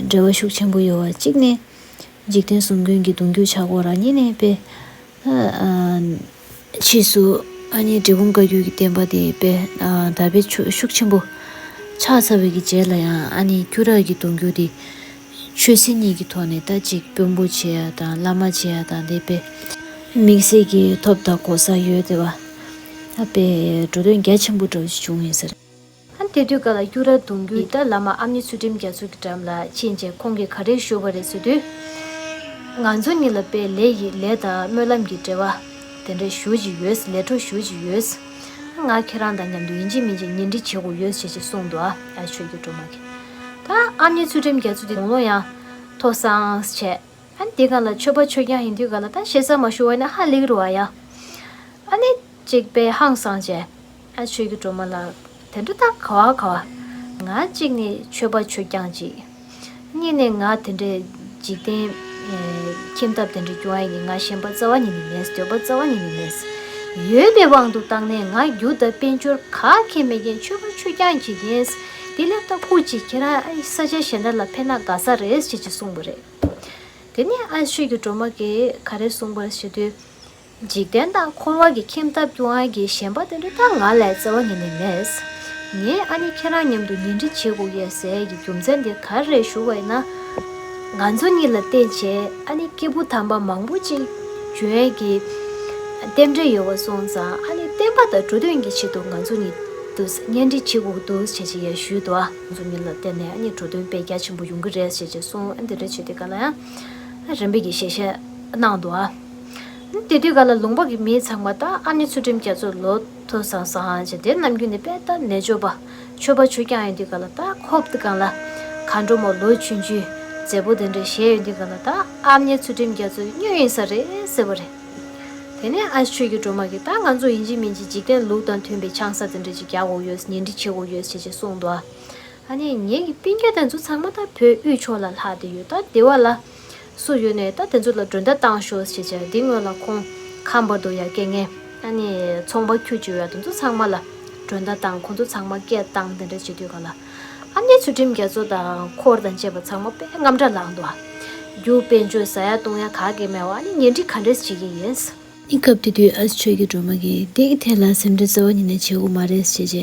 འབྲེལ་བ་ཤུགས་ཆེན་པོ་ཡོད་པ་གཅིག་ནས། འཇིག་རྟེན་གསུམ་མགོན་གྱི་གདུང་རྒྱུད་ཆགས་སྐོར་ར་གཉིས་ནས་དཔེ། ཨ་ཕྱིས་སུ་ཨ་ནི་འབྲི་གུང་བཀའ་བརྒྱུད་ཀྱི་བསྟན་པ་དེ་དཔེ་དར་སྤེལ་ཤུགས་ཤུགས་ཆེན་པོ་ཆགས་ཚར་བའི་གི་རྗེས་ལ་ཡང་ཨ་ནི་སྐྱུ་ར་གི་གདུང་རྒྱུད་དེ་ཆོས་སྲིད་གཉིས་ཀྱི་ཐོག་ནས་ད་ཅིག་དཔོན་པོ་བྱེད་ཡ་དང་བླ་མ་བྱེད་ཡ་དང་དེ་དཔེ་དམིགས་བསལ་གྱི་ཐོབ་དང་གོ་ས་ཡོད་དེ་བ། ད་དཔེ་འགྲོ་དོན་རྒྱ་ཆེན་པོ་འདྲ་བོ་ཞིག་བྱུང་ཡིན་ཟེར། ཨ་དེ་དུས་ག་ལ་སྐྱུ་ར་གདུང་རྒྱུད་ད་བླ་མ་ཨ་མྱེས་ཚུལ་ཁྲིམས་རྒྱ་མཚོ་གི་འགྲམ་ལ་ཕྱིན་རྗེས་ཁོང་གིས་ག་རེ་ཞུས་པ་རེད་ཟེར་དུས། ང་ཚོ་གཉིས་ལ་དཔེ་ལས་ཡི་ལས་དང་སྨོན་ལམ་གྱི་འབྲེལ་བ་དེ་འདྲ་ཞུ་གི་ཡོད། ལས་འཕྲོ་ཞུ་གི་ཡོད། ང་ཁྱེད་རང་དང་མཉམ་དུ་ཡིན་གཅིག་མིན་གཅིག་གཉེན་སྒྲིག་བྱེད་དགོས་ཡོད་ཞེས་ཞེས་གསུངས་འདུག་ཨ་ཆོས་ཀྱི་སྒྲོལ་མ་གིས། ད་ཨ་མྱེས་ཚུལ་ཁྲིམས་རྒྱ་མཚོ་དེ་དགུང་ལོ་ཡང་མཐོ་སང་བྱས། ཨ་ནི་དེ་ག་ལ་ཆོས་པ་ཆོས་རྐྱང་ཡིན་དུས་ག་ལ་ད་ཞེ་ས་མ་ཞུ་བ་ན་ཧ་ལས་རུ་བ་ཡ། ཨ་ནི་གཅིག་པའི་ཧང་སང་བྱས། ཨ་ཆོས་ཀྱི་སྒྲོལ་མ་ལགས་དེ་འདྲ་ད་ག་བ་ག་བ། ང་གཅིག་ནི་ཆོས་པ་ཆོས་རྐྱང་གཅིག་གཉིས་ནས་ང་དེ་འདྲའི་འཇིག་རྟེན་ཁྱིམ་ཐབ་དེ་འདྲ་སྐྱོང་ཡ་ནི་ང་ཞེན་པ་རྩ་བ་ཉིད་ནས་མེད། འདོད་པ་རྩ་བ་ཉིད་ནས་མེད། ཡོད་པའི་དབང་དུ་བཏང་ནས་ང་རྒྱུ་དང་དཔལ་འབྱོར་ག་གེ་མེད་མཁན་ཆོས་པ་ཆོས་རྐྱང་གཅིག་ཡིན། དེ་ལས་ད་སྐུ་གཅིག་ཁྱེད་རང་ཨ་ས་ཆ་གཞན་དག་ལ་ཕེབས་ན་དགའ་ས་རེད་ཅེས་ཅེས་གསུངས་པ་རེད། དེ་ནས་ཨ་ཆོས་ཀྱི་སྒྲོལ་མ་གིས་ག་རེ་གསུངས་པ་ཞུ་དུས། འཇིག་རྟེན་དང་འཁོར་བ་གི་ཁྱིམ་ཐབ་སྐྱོང་ཡ་གི་ཞེན་པ་དེ་འདྲ་ད་ང་ལ་རྩ་བ་ཉིད་ནས་མེད། ངས་ཨ་ནི་ཁྱེད་རང་མཉམ་དུ་གཉེན་སྒྲིག་བྱེད་དགོས་ཡས་ཟེར་གྱི་རྒྱུ་མཚན་དེ་ག་རེ་རེད་ཞུ་བ་ཡིན་ན། ང་ཚོ་གཉིས་ལ་བརྟེན་བྱས་ཨ་ནི་སྐྱེས་བུ་དམ་པ་མང་པོ་ཅིག་འབྱོན་ཡས་ཀྱི་རྟེན་འབྲེལ་ཡོད་པ་སོང་ཙང་ཨ་ནི་བསྟན་པ་དང་འགྲོ་དོན་གྱི་ཆེད་དུ་ང་ཚོ་གཉིས་དུ་གཉེན་སྒྲིག་བྱེད་དགོས་འདུག་ཅེས་ཅེས་ཡ་ཞུས་འདུག་ཨ་ང་ཚོ་གཉིས་ལ་བརྟེན་ནས་ཨ་ནི་འགྲོ་དོན་དཔེ་རྒྱ་ཆེན་པོ་ཡོང་གི་རེད་ཅེས་ཅེས་གསུངས། ཨ་འདི་འདྲ་བྱེད་དུས་ག་ལ་ཡང་ཨ་རིམ་པས་ཀྱི་ཞལ་བཤད་གནང་འདུག་ཨ། དེ་དུས་ག་ལ་ལུང་པ་གི་མི་ཚང་མ་ད་ཨ་ནི་ཚུལ་ཁྲིམས་རྒྱ་མཚོ་ལོ་མཐོ་སང་སང་ཧང་ཅེ་དེ་ནམ་རྒྱུན་ནས་དཔེ་ད་ནད་བཅོས་པ་ཆོས་པ་ཆོས་རྐྱང་ཡིན་དུས་ག་ལ་ད་ཁོབ་དེ་གང་ལ་མཁའ་འགྲོ་མ་ལོ་ཆུང་ཆུང་མཛེས་པོ་དེ་འདྲ་ཞེས་ཡོད་དུས་ག་ལ་ད་ཨ་ནི་ཚུལ་ཁྲིམས་རྒྱ་མཚོ་སྨྱོ་ཡིན་ས་རེད་ཟེར་བ་རེད། དེ་ནས་ཨ་ཆོས་ཀྱི་སྒྲོལ་མ་གིས་ད་ང་ཚོ་ཡིན་གཅིག་མིན་གཅིག་འཇིག་རྟེན་ལུགས་དང་མཐུན་པའི་ཆང་ས་དེ་འདྲ་ཅིག་རྒྱག་དགོས་ཡོད། གཉེན་སྒྲིག་བྱེད་དགོས་ཡོད་ཅེས་ཅེས་གསུངས་འདུག་ཨ། ཨ་ནི་ངེད་ཀྱི་སྤུན་ཀྱག་དེ་ཚོ་ཚང་མ་ད་བོད་དབུས་ཕྱོགས་ལ་ལྷག་བསྡད་ཡོད། ད་སྡེ་བ་ལ་སུ་ཡོད་ནས་ད་དེ་ཚོ་ལ་མགྲོན་བརྡ་བཏང་ཤོག་ཅེས་བྱས། འདི་སྔོན་ལ་ཁོང་ཁམས་བར་དུ་ཡར་སྐྱེལ་མཁན་ཨ་ནི་ཚོང་པ་ཁྱུ་གཅིག་ཡོད། དེ་ཚོ་ཚང་མ་ལ་མགྲོན་བརྡ་བཏང་། ཁོང་ཚོ་ཚང་མ་སྐད་བཏང་། དེ་འདྲ་བྱེད་དུས་ག་ལ་ཨ་ནི་ཚུལ་ཁྲིམས་རྒྱ་མཚོ་དང་འཁོར་དང་བཅས་པ་ཚང་མ་དཔེ་དངངས་སྐྲག་ལངས་འདུག་ཨ། རྒྱུ་དཔལ་འབྱོར་ཟ་ཡ་བཏུང་ཡ་ག་གེ་མེད་པ་ཨ་ནི་གཉེན་སྒྲིག་ག་འདྲས་བྱེད་ཀྱི་ཡིན། ཨི་སྐབས་དེ་དུས་ཨ་ཆོས་ཀྱི་སྒྲོལ་མ་གིས་དེ་གི་ཐད་ལ་སེམས་ཁྲལ་རྩ་བ་ཉིད་ནས་བྱེད་དགོས་མ་རེད་ཞེས་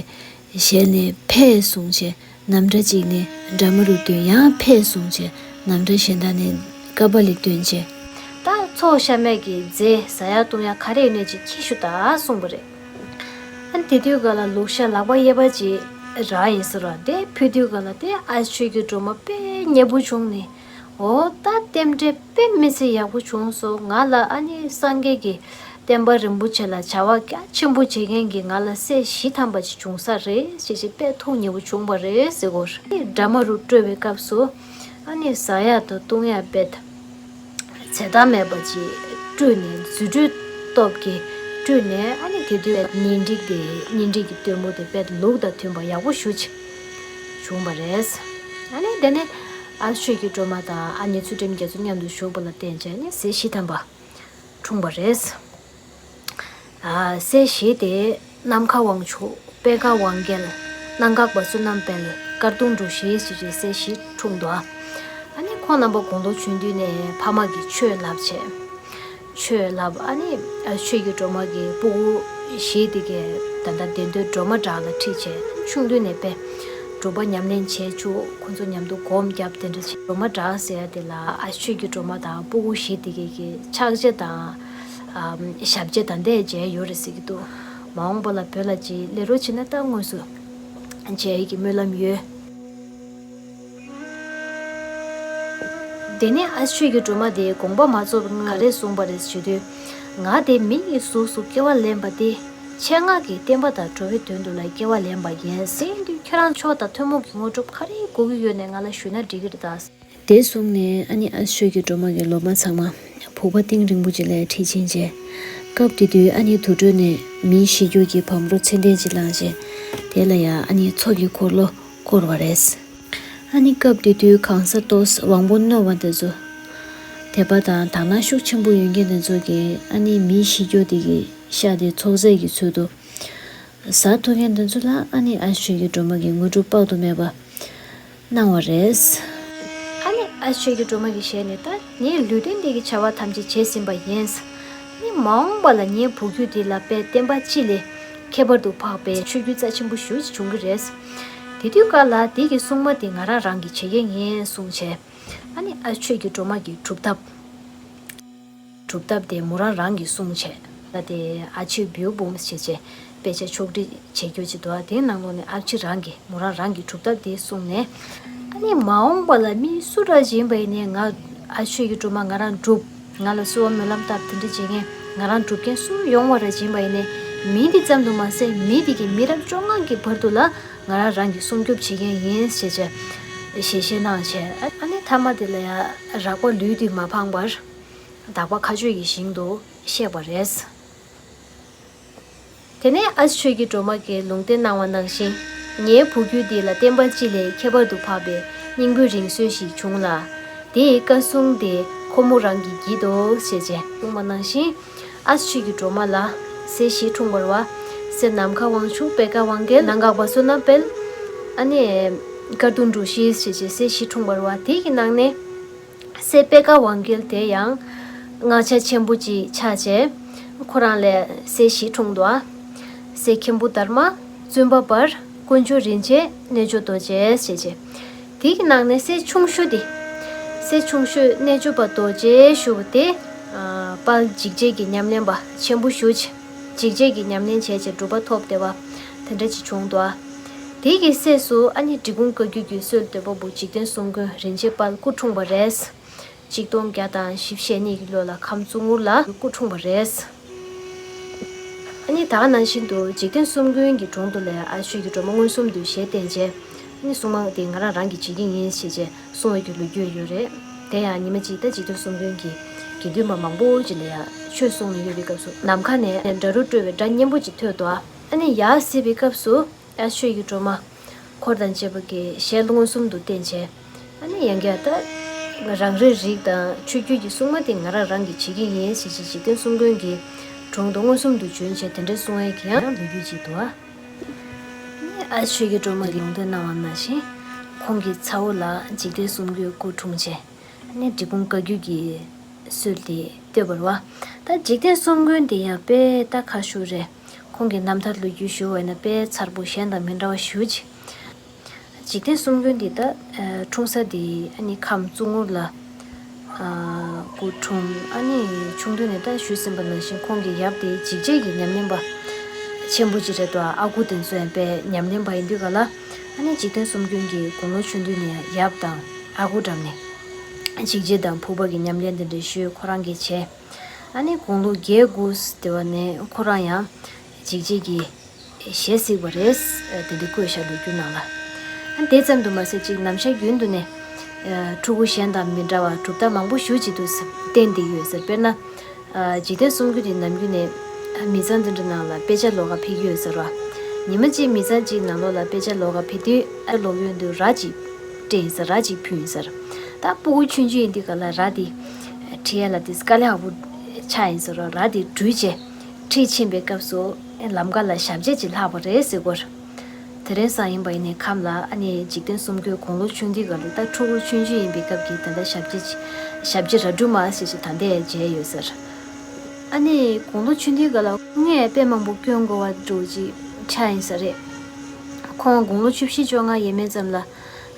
བྱས་ཞལ་ནས་ཕེབས་གསུངས་བྱས། ནམ་གྲ་གཅིག་ནས་དགྲ་མ་རུ་བཏོན། ཡང་ཕེབས་གསུངས་བྱས་ནམ་གྲ་གཞན་དག་ནས་ཀ་པ་ལི་བཏོན་བྱས། ད་ཚོགས་ཤ་མེད་ཀྱི་རྫས་ཟ་ཡ་བཏུང་ཡ་ག་རེ་ཡོད་ནས་ཅིག་ཁྱི་ཤུ་ད་གསུངས་པ་རེད། ཨ་དེ་དུས་ག་ལ་ལུག་ཤ་ལག་པ་གཡས་པ་ཅིག་རག་ཡིན་ཟེར་བ་དེ་ཕུལ་དུས་ག་ལ་དེ་ཨ་ཆོས་ཀྱི་སྒྲོལ་མ་དཔེ་མཉེས་པོ་བྱུང་ནས། འོ་ད་རྟེན་འབྲེལ་དཔེ་མི་སྲིད་ཡག་པོ་བྱུང་སོང་། ང་ལ་ཨ་ནི་སངས་རྒྱས་ཀྱི་བསྟན་པ་རིན་པོ་ཆེ་ལ་བྱ་བ་རྒྱ་ཆེན་པོ་བྱེད་མཁན་གྱི་ང་ལ་སྲས་བཞི་ཐམ་པ་ཅིག་བྱུང་ས་རེད་ཞེས་ཞེས་དཔེ་ཐུགས་མཉེས་པོ་བྱུང་བ་རེད་ཟེར་གོ། དགྲ་མ་རུ་སྤྲོད་པའི་སྐབས་སུ་ ཨ་ནི་ཟ་ཡག་དང་བཏུང་ཡག་དཔེ་ད་ཚེ་ཐར་མེད་པ་ཅིག་སྤྲུལ་ནས། རྫུ་འཕྲུལ་སྟོབས་ཀྱིས་སྤྲུལ་ནས། ཨ་ནི་དེ་དུས་གཉེན་སྒྲིག་དེ། གཉེན་སྒྲིག་གི་སྟོན་མོ་དེ་དཔེ་ད་ལུགས་དང་མཐུན་པ་ཡག་པོ་ཞེ་པོ་ཅིག་བྱུང་བ་རེད། ཨ་ནི་དེ་ནས་ཨ་ཆོས་ཀྱི་སྒྲོལ་མ་དང་ཨ་ནེ་ཚུལ་ཁྲིམས་རྒྱ་མཚོ་མཉམ་དུ་བཞུགས་པ་ལ་བརྟེན་བྱས་ནས་སྲས་བཞི་ཐམ་པ་འཁྲུངས་པ་རེད། ཨ། སྲས་བཞི་དེ་ནམ་མཁའ་དབང་ཕྱུག། པད་དཀར་དབང་རྒྱལ། གནམ་འགག་པ་བསོད་ནམས་དཔལ། སྐར་གདུང་འབྲུག་བཞི་ཞེས་བྱའི་སྲས་བཞི་འཁྲུངས་འདུག། ཨ་ནི་ཁོང་རྣམ་པ་དགུང་ལོ་ཆུང་དུས་ནས་ཕ་མ་གིས་ཆོས་བསླབས་བྱས། ཆོས་བསླབས། ཨ་ནི་ཨ་ཆོས་ཀྱི་སྒྲོལ་མ་གི་སྤུ་གུ་བཞི་དེ་གའི་ད་ལྟ་བདེ་འདོད་སྒྲོལ་མ་གྲགས་ལ་ཁྲིད་བྱས། ཆུང་དུས་ནས་དཔེ་སྒྲུབ་པ་ཉམས་ལེན་བྱས་བཅུག། ཁོ་ཚོ་མཉམ་དུ་སྒོམ་རྒྱབ་དེ་འདྲ་བྱས། སྒྲོལ་མ་གྲགས་ཟེར་ཡ་དེ་ལ་ཨ་ཆོས་ཀྱི་སྒྲོལ་མ་དང་སྤུ་གུ་བཞི་དེ་གའི་གི་ཕྱག་རྗེས་དང་། ཨམ། ཞབས་རྗེས་ད་ལྟའི་མཇལ་ཡོད་རེད་ཟེར་གྱི་འདུག། མ་འོངས་པ་ལ་བོད་ལ་ཅིག་སླེབས་རོགས་བྱས་ན་ད་དངོས་སུ་མཇལ་ཡས་ཀྱི་སྨོན་ལམ་ཡོད། དེ་ནས་ཨ་ཆོས་ཀྱི་སྒྲོལ་མ་དེས་དགོངས་པ་མ་རྫོགས་པར་ག་རེ་གསུངས་པ་རེད་ཞུ་དུས། ང་དེ་མི་ཡི་གཟུགས་སུ་སྐྱེ་བ་ལེན་པ་སྟེ། ཆེད་མངགས་ཀྱིས་བསྟན་པ་དང་འགྲོ་བའི་དོན་དུ་ལ་སྐྱེ་བ་ལེན་པ་ཡིན། ཟེར་དུས་ཁྱེད་རང་མཆོག་དང་ཐུན་མོང་གི་དངོས་གྲུབ་ག་རེ་དགོས་ཀྱི་ཡོད་ནས་ང་ལ་ཞུས་ན་འགྲིག་གི་རེད་ད། དེ་གསུངས་ནས་ཨ་ནི་ཨ་ཆོས་ཀྱི་སྒྲོལ་མ་གི་སློབ་མ་ཚང་མ་བུག་པ་གཏིང་རིང་པོ་ཅིག་ལ་ཁྲིད་ཕྱིན་བྱས། སྐབས་དེ་དུས་ཨ་ནི་དུར་ཁྲོད་ནས་མིའི་ཤིས་བརྗོད་ཀྱི་བམ་རོ་ཚད་ལྡན་ཅིག་བླངས་བྱས། དེ་ལ་ཡང་ཨ་ནི་མཚོ་གི་འཁོར་ལོ་བསྐོར་བ་རེད། ཨ་ནི་སྐབས་དེ་དུས་གང་ཟག་ཏོག་ཙམ་དབང་པོ་རྣོ་བ་དེ་ཚོ། དད་པ་དང་དག་སྣང་ཤུགས་ཆེན་པོ་ཡོད་མཁན་དེ་ཚོ་གིས་ཨ་ནི་མིའི་ཤིས་བརྗོད་དེ་གི་ཤ་དེ་ཚོགས་རྫས་ཀྱི་ཚུལ་དུ་ཟ་ཐུབ་མཁན་དེ་ཚོ་ལ་ཨ་ནི་ཨ་ཆོས་ཀྱི་སྒྲོལ་མ་གིས་དངོས་གྲུབ་དཔག་ཏུ་མེད་པ་གནང་བ་རེད། ཨ་ནི་ཨ་ཆོས་ཀྱི་སྒྲོལ་མ་གི་ཞལ་ནས་ད་ངས་ལུས་རྟེན་འདི་གི་བྱ་བ་ཐམས་ཅད་བྱས་ཟིན་པ་ཡིན། ནི་མ་འོངས་པ་ལ་ངའི་བུ་རྒྱུད་འདི་ལ་དཔེ་བསྟན་པ་སྤྱི་ལས་ཁྱད་པར་དུ་འཕགས་པའི་ཆོས་བརྒྱུད་རྩ་ཆེན་པོ་ཞེ་པོ་ཅིག་འབྱུང་གི་རེད། དེ་དུས་སྐབས་ལ་འདི་གི་སྲུང་མ་དེ་ང་རང་རང་གིས་བྱེད་ཀྱི་ཡིན་གསུངས་བྱས། ཨ་ནི་ཨ་ཆོས་ཀྱི་སྒྲོལ་མ་གི་སྒྲུབ་ཐབས། སྒྲུབ་ཐབས་དེ་མོ་རང་རང་གིས་གསུངས་བྱས། ད་དེ་ཨ་ཆོས་བེའུ་བུམ་ཞེས་བྱས་དཔེ་ཆ་ཕྱོགས་སྒྲིག་བྱེད་རྒྱུ་ཅིག་འདུག། ཨ། དེའི་ནང་ལོགས་ནས་ཨ་ཕྱི་རང་གིས་མོ་རང་རང་གི་སྒྲུབ་ཐབས་དེ་གསུངས་ནས། ཨ་ནི་མ་འོངས་པ་ལ་མི་སུ་འདྲ་ཞིག་ཡིན་པ་ཡིན་ནའི་ང་ཨ་ཆོས་ཀྱི་སྒྲོལ་མ་ང་རང་སྒྲུབ། ང་ལ་གསོལ་བ་སྨོན་ལམ་བཏབ་དེ་འདྲ་བྱེད་མཁན་ང་རང་སྒྲུབ་མཁན་སུ་ཡོང་བ་རེ་ཡིན་པ་ཡིན་ནའི་མི་འདི་ཙམ་དུ་མ་ཟད་མི་འདི་གི་མི་རབས་བཅོ་ལྔ་གི་བར་དུ་ལ་ང་རང་རང་གིས་སྲུང་སྐྱོབ་བྱེད་མཁན་ཡིན་ཞེས་བྱས་ཞལ་བཞེས་གནང་བྱས། ཨ་ནི་མཐའ་མ་དེ་ལ་ཡང་རགས་པ་ལུས་དུས་མ་ཕངས་པར་དག་པ་མཁའ་སྤྱོད་ཀྱི་ཞིང་དུ་གཤེགས་པ་རེད། དེ་ནས་ཨ་ཆོས་ཀྱི་སྒྲོལ་མ་གིས་ལུང་བསྟན་གནང་བ་ནང་བཞིན། ངའི་བུ་རྒྱུད་འདི་ལ་བསྟན་པ་སྤྱི་ལས་ཁྱད་པར་དུ་འཕགས་པའི་སྙིང་པོའི་རིང་བསྲེལ་ཞིག་བྱུང་ལ། དེ་ཡི་བཀའ་སྲུང་དེ་ཁོ་མོ་རང་གིས་བགྱིད་དོ་ཞེས་བྱས་གསུངས་པ་ནང་བཞིན། ཨ་ཆོས་ཀྱི་སྒྲོལ་མ་ལ་སྲས་བཞི་འཁྲུངས་པ་རེད་བ། སྲས་ནམ་མཁའ་དབང་ཕྱུག། པད་དཀར་དབང་རྒྱལ། གནམ་འགག་པ་བསོད་ནམས་དཔལ། ཨ་ནི་སྐར་གདུང་འབྲུག་བཞི་ཞེས་བྱས་སྲས་བཞི་འཁྲུངས་པ་རེད་བ། དེ་གི་ནང་ནས། སྲས་པད་དཀར་དབང་རྒྱལ་དེ་ཡང་སྔགས་འཆང་ཆེན་པོ་ཅིག་ཆགས་བྱས། ཁོ་རང་ལ་སྲས་བཞི་འཁྲུངས་འདུག། སྲས་མཁན་པོ་དར་མ། བཙུན་པ་འབར། དཀོན་མཆོག་རིན་ཆེན། རྣལ་འབྱོར་རྡོ་རྗེ་ཞེས་བྱས། དེ་གི་ནང་ནས་སྲས་ཆུང་ཤོས་དེ། སྲས་ཆུང་ཤོས་རྣལ་འབྱོར་པ་རྡོ་རྗེ་ཞུ་བ་དེ། དཔལ་འཇིགས་བྱེད་ཀྱི་ཉམས་ལེན་པ་ཆེན་པོ་ཞེ་པོ་ཅིག། འཇིགས་བྱེད་ཀྱི་ཉམས་ལེན་བྱས་བྱས་གྲུབ་པ་ཐོབ་བསྡད་པ་དེ་འདྲ་ཅིག་བྱུང་འདུག། དེ་གི་སྲས་སུ་ཨ་ནི་འབྲི་གུང་བཀའ་བརྒྱུད་ཀྱི་སྲོལ་བཏོད་པ་པོ་འཇིག་རྟེན་གསུམ་མགོན་རིན་ཆེན་དཔལ་སྐུ་འཁྲུངས་པ་རེད། ཆིག་སྟོང་བརྒྱ་དང་བཞི་བཅུ་ཞེ་གཉིས་ཀྱི་ལོ་ལ་ཁམས་གཙུག་ངུར་ལ་སྐུ་འཁྲུངས་པ་རེད། ཨ་ནི་ད་ག་ནང་བཞིན་དུ་འཇིག་རྟེན་གསུམ་མགོན་གྱི་དྲུང་དུ་ལས་ཨ་ཆོས་ཀྱི་སྒྲོལ་མ་མངོན་སུམ་དུ་ཞལ་བསྟན་བྱས། ཨ་ནི་སྲུང་མ་དེ་ང་རང་རང་གིས་བྱེད་ཀྱི་ཡིན་ཞེས་བྱས་གསུང་བའི་གི་ལོ་རྒྱུས་ཡོད་རེད། དེ་ཡང་ཉི་མ་གཅིག་ད་འཇིག་རྟེན་གསུམ་མགོན་གྱི་དགེ་འདུན་པ་མང་པོ་ཅིག་ལ་ཡང་ཆོས་གསུང་ནས་ཡོད་པའི་སྐབས་སུ་ནམ་མཁའ་ནས་སྒྲ་རུ་དཀྲོལ་བའི་སྒྲ་སྙན་པོ་ཅིག་ཐོས་འདུག། ཨ་ནི་ཡར་གཟིགས་པའི་སྐབས་སུ། ཨ་ཆོས་ཀྱི་སྒྲོལ་མ། འཁོར་དང་བཅས་པ་གི་ཞལ་མངོན་སུམ་དུ་བསྟན་བྱས། ཨ་ནི་ཡང་བསྐྱར་ད། རང་རེའི་རིགས་དང་ཆོས་བརྒྱུད་ཀྱི་སྲུང་མ་དེ་ང་རང་རང་གིས་བྱེད་ཀྱི་ཡིན་ཞེས་བྱས་འཇིག་རྟེན་གསུམ་མགོན་གྱི་དྲུང་དུ་མངོན་སུམ་དུ་བྱོན་བྱས་དེ་འདྲའི་གསུང་བའི་གི་ཡང་ལོ་རྒྱུས་ཅིག་འདུག། ཨ་ནི་ཨ་ཆོས་ཀྱི་སྒྲོལ་མ་གི་ལུང་བསྟན་གནང་བ་ནང་བཞིན། ཁོང་གི་ཚ་བོ་ལ་འཇིག་རྟེན་གསུམ་མགོན་སྐུ་འཁྲུངས་བྱས། ཨ་ནི་འབྲི་གུང་བཀའ་བརྒྱུད་ཀྱི་སྲོལ་དེ་བཏོད་པ་རེད་བ། ད་འཇིག་རྟེན་གསུམ་མགོན་དེ་ཡང་དཔེ་ད་ཁ་ཤོ་རེད། ཁོང་གི་རྣམ་ཐར་ལོ་རྒྱུས་ཞུ་བ་ཡིན་ན་དཔེ་མཚར་པོ་གཞན་དང་མི་འདྲ་བ་ཞེ་པོ་ཅིག། འཇིག་རྟེན་གསུམ་མགོན་འདི་ད་འཁྲུངས་ས་འདི་ཨ་ནི་ཁམས་གཙུག་ངུར་ལ་སྐུ་འཁྲུངས། ཨ་ནི་ཆུང་དུས་ནས་ད་ཞུས་ཟིན་པ་ནང་བཞིན་ཁོང་གི་ཡབ་དེ་འཇིགས་བྱེད་ཀྱི་ཉམས་ལེན་པ་ཆེན་པོ་ཅིག་རེད་དོ། ཨ་ཁུ་དེ་ཚོ་ཡང་དཔེ་ཉམས་ལེན་པ་ཡིན་དུས་ག་ལ། ཨ་ནི་འཇིག་རྟེན་གསུམ་མགོན་གྱིས་དགུང་ལོ་ཆུང་དུས་ནས་ཡབ་དང་ཨ་ཁུ་འགྲམ་ནས་འཇིགས་བྱེད་དང་ཕུག་པ་གི་ཉམས་ལེན་དེ་འདྲ་ཞུས་ཁོ་རང་གིས་བྱས། ཨ་ནི་དགུང་ལོ་བརྒྱད་དགུ་དེ་བ་ནས་ཁོ་རང་ཡང་འཇིགས་བྱེད་ཀྱི་ཞལ་གཟིགས་པ་རེད། དེ་འདྲ་བཀོད་བཞག་ལོ་རྒྱུས་ནང་ལ། ཨ་དེ་ཙམ་དུ་མ་ཟད་ཅིག་ནམ་ཞག་རྒྱུན་དུ་ནས་ ཕྲུ་གུ་གཞན་དང་མི་འདྲ་བར་གྲུབ་མཐའ་མང་པོ་ཞེ་ཅིག་ཏུ་བསྟན་བསྡད་ཀྱི་ཡོད་ཟེར། དཔེར་ན། འཇིག་རྟེན་གསུམ་མགོན་དེ་ནམ་རྒྱུན་ནས་མི་ཚང་འདི་འདྲ་ནང་ལ་དཔེ་ཆ་ཀློག་ག་ཕེབས་ཀྱི་ཡོད་ཟེར་བ། ཉི་མ་གཅིག་མི་ཚང་གཅིག་ནང་ལོགས་ལ་དཔེ་ཆ་ཀློག་ག་ཕེབས་དུས་ཨ་ཀློག་ཡོང་དུས་ར་གཅིག་སྤྲད་ཡིན་ཟེར། ར་གཅིག་ཕུལ་ཡིན་ཟེར། ད་སྤུ་གུ་ཆུང་ཆུང་ཡིན་དུས་ག་ལ་ར་དེ་ཁྲིད་ཡ་ལ་དེ་དཀའ་ལས་ཁག་པོ་ཆགས་ཡིན་ཟེར་བ། ར་དེ་འགྲུལ་བྱས་ཁྲིད་ཕྱིན་པའི་སྐབས་སུ་ལམ་ཁ་ལ་ཞབས་རྗེས་ཅིག་ལྷག་པ་རེད་ཟེར་གོ། དེ་རིང་སང་ཡིན་པ་ཡིན་ནའི་ཁམས་ལ་ཨ་ནི་འཇིག་རྟེན་གསུམ་མགོན་དགུང་ལོ་ཆུང་དུས་ག་ལ་ད་ཕྲུ་གུ་ཆུང་ཆུང་ཡིན་པའི་སྐབས་ཀྱི་ད་ལྟ་ཞབས་རྗེས་ཞབས་རྗེས་ར་སྒྲུང་མ་ཞེས་ཞིག་ད་ལྟ་མཇལ་ཡོད་ཟེར། ཨ་ནི་དགུང་ལོ་ཆུང་དུས་ག་ལ་སྐུ་ངལ་དཔེ་མང་པོ་སྐྱོན་དགོས་པ་འགྲོ་ཅིག་ཆགས་ཡིན་ས་རེད། ཁོང་དགུང་ལོ་བཅུ་བཞི་བཅོ་ལྔ་ཡས་མས་ཙམ་ལ་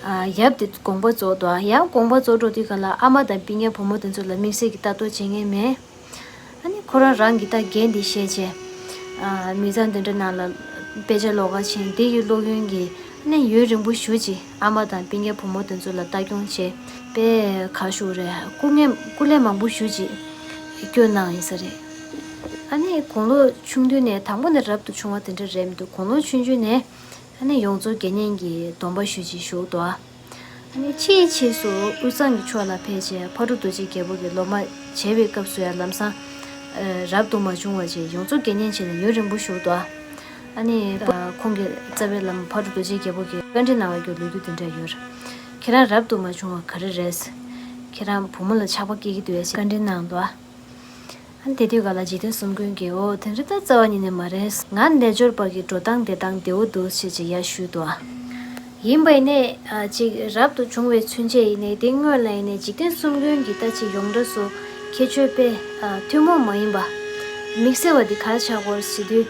ཨ་ཡབ་དེ་དགོངས་པ་རྫོགས་འདུག་ཡབ་དགོངས་པ་རྫོགས་འགྲོ་དུས་ག་ལ་ཨ་མ་དང་སྤུན་ཀྱག་བུ་མོ་དེ་ཚོ་ལ་དམིགས་བསལ་གྱི་ལྟ་རྟོག་བྱེད་མཁན་མེད། ཨ་ནི་ཁོ་རང་རང་གི་ད་འགན་འདི་བཞེས་བྱས། ཨ་མི་ཚང་འདི་འདྲ་ནང་ལ་དཔེ་ཆ་ཀློག་ག་ཕྱིན་དེ་ཡི་སློབ་ཡོན་གྱི་ཨ་ནི་ཡུན་རིང་པོ་ཞེ་ཅིག་ཨ་མ་དང་སྤུན་ཀྱག་བུ་མོ་དེ་ཚོ་ལ་ལྟ་སྐྱོང་བྱས་དཔེ་ཁག་ཤོས་རེད། སྐུ་ངལ་སྐུ་ལས་མང་པོ་ཞེ་ཅིག་སྐྱོན་གནང་ཡིན་ས་རེད། ཨ་ནི་དགུང་ལོ་ཆུང་དུས་ནས་དང་པོ་ནས་རབ་ཏུ་བྱུང་བ་དེ་འདྲ་རེད་མི་འདུག་དགུང་ལོ་ཆུང་ཆུང་ནས་ཨ་ནི་ཡོངས་རྫོགས་དགེ་བསྙེན་གྱི་སྡོམ་པ་ཞེ་ཅིག་ཞུགས་འདུག་ཨ་ནི་ཕྱིའི་ཕྱིས་སུ་དབུས་གཙང་གི་ཕྱོགས་ལ་ཕེབས་བྱས་ཕ་རུ་རྡོ་རྗེ་རྒྱལ་པོ་གི་སློབ་མ་བྱས་པའི་སྐབས་སུ་ཡང་ལམ་སང་རབ་ཏུ་མ་བྱུང་བ་བྱས་ཡོངས་རྫོགས་དགེ་བསྙེན་བྱས་ནས་ཡུན་རིང་པོ་བཞུགས་འདུག་ཨ་ནི་ཁོང་གི་རྩ་བའི་བླ་མ་ཕ་རུ་རྡོ་རྗེ་རྒྱལ་པོ་གིས་བཀའ་འདྲི་གནང་བའི་རྒྱུ་ལོ་རྒྱུས་དེ་འདྲ་ཡོད། ཁྱེད་རང་རབ་ཏུ་མ་བྱུང་བ་ག་རེ་རེད། ཁྱེད་རང་བུ་མོ་ལ་ཆགས་པ་སྐྱེ་གི་འདུག་ཡ་ཞེས་བཀའ་འདྲི་གནང་འདུག་ཨ། ཨ་ནི་དེ་དུས་ག་ལ་འཇིག་རྟེན་གསུམ་མགོན་གྱིས་འོ་དེ་འདྲ་ད་རྩ་བ་ཉིད་ནས་མ་རེད། ང་རྣལ་འབྱོར་པ་གི་འགྲོ་སྟངས་བསྡད་སྟངས་བདེ་བོ་འདུག་ཞེས་ཅིག་ཡར་ཞུས་འདུག་ཨ། ཡིན་པ་ཡིན་ནའི་ཨ་ཅིག་རབ་ཏུ་བྱུང་བའི་ཚུན་ཆད་ཡིན་ནའི་དེ་སྔོན་ལ་ཡིན་ནའི་འཇིག་རྟེན་གསུམ་མགོན་གྱི་ད་ཅིག་ཡོངས་གྲགས་སུ་ཁྱད་ཆོས་དཔེ་ཨ་ཐུན་མོང་མ་ཡིན་པ་དམིགས་བསལ་བ་འདི་ག་རེ་ཆགས་ཀྱི་ཡོད་རེད་ཟེར་དུས།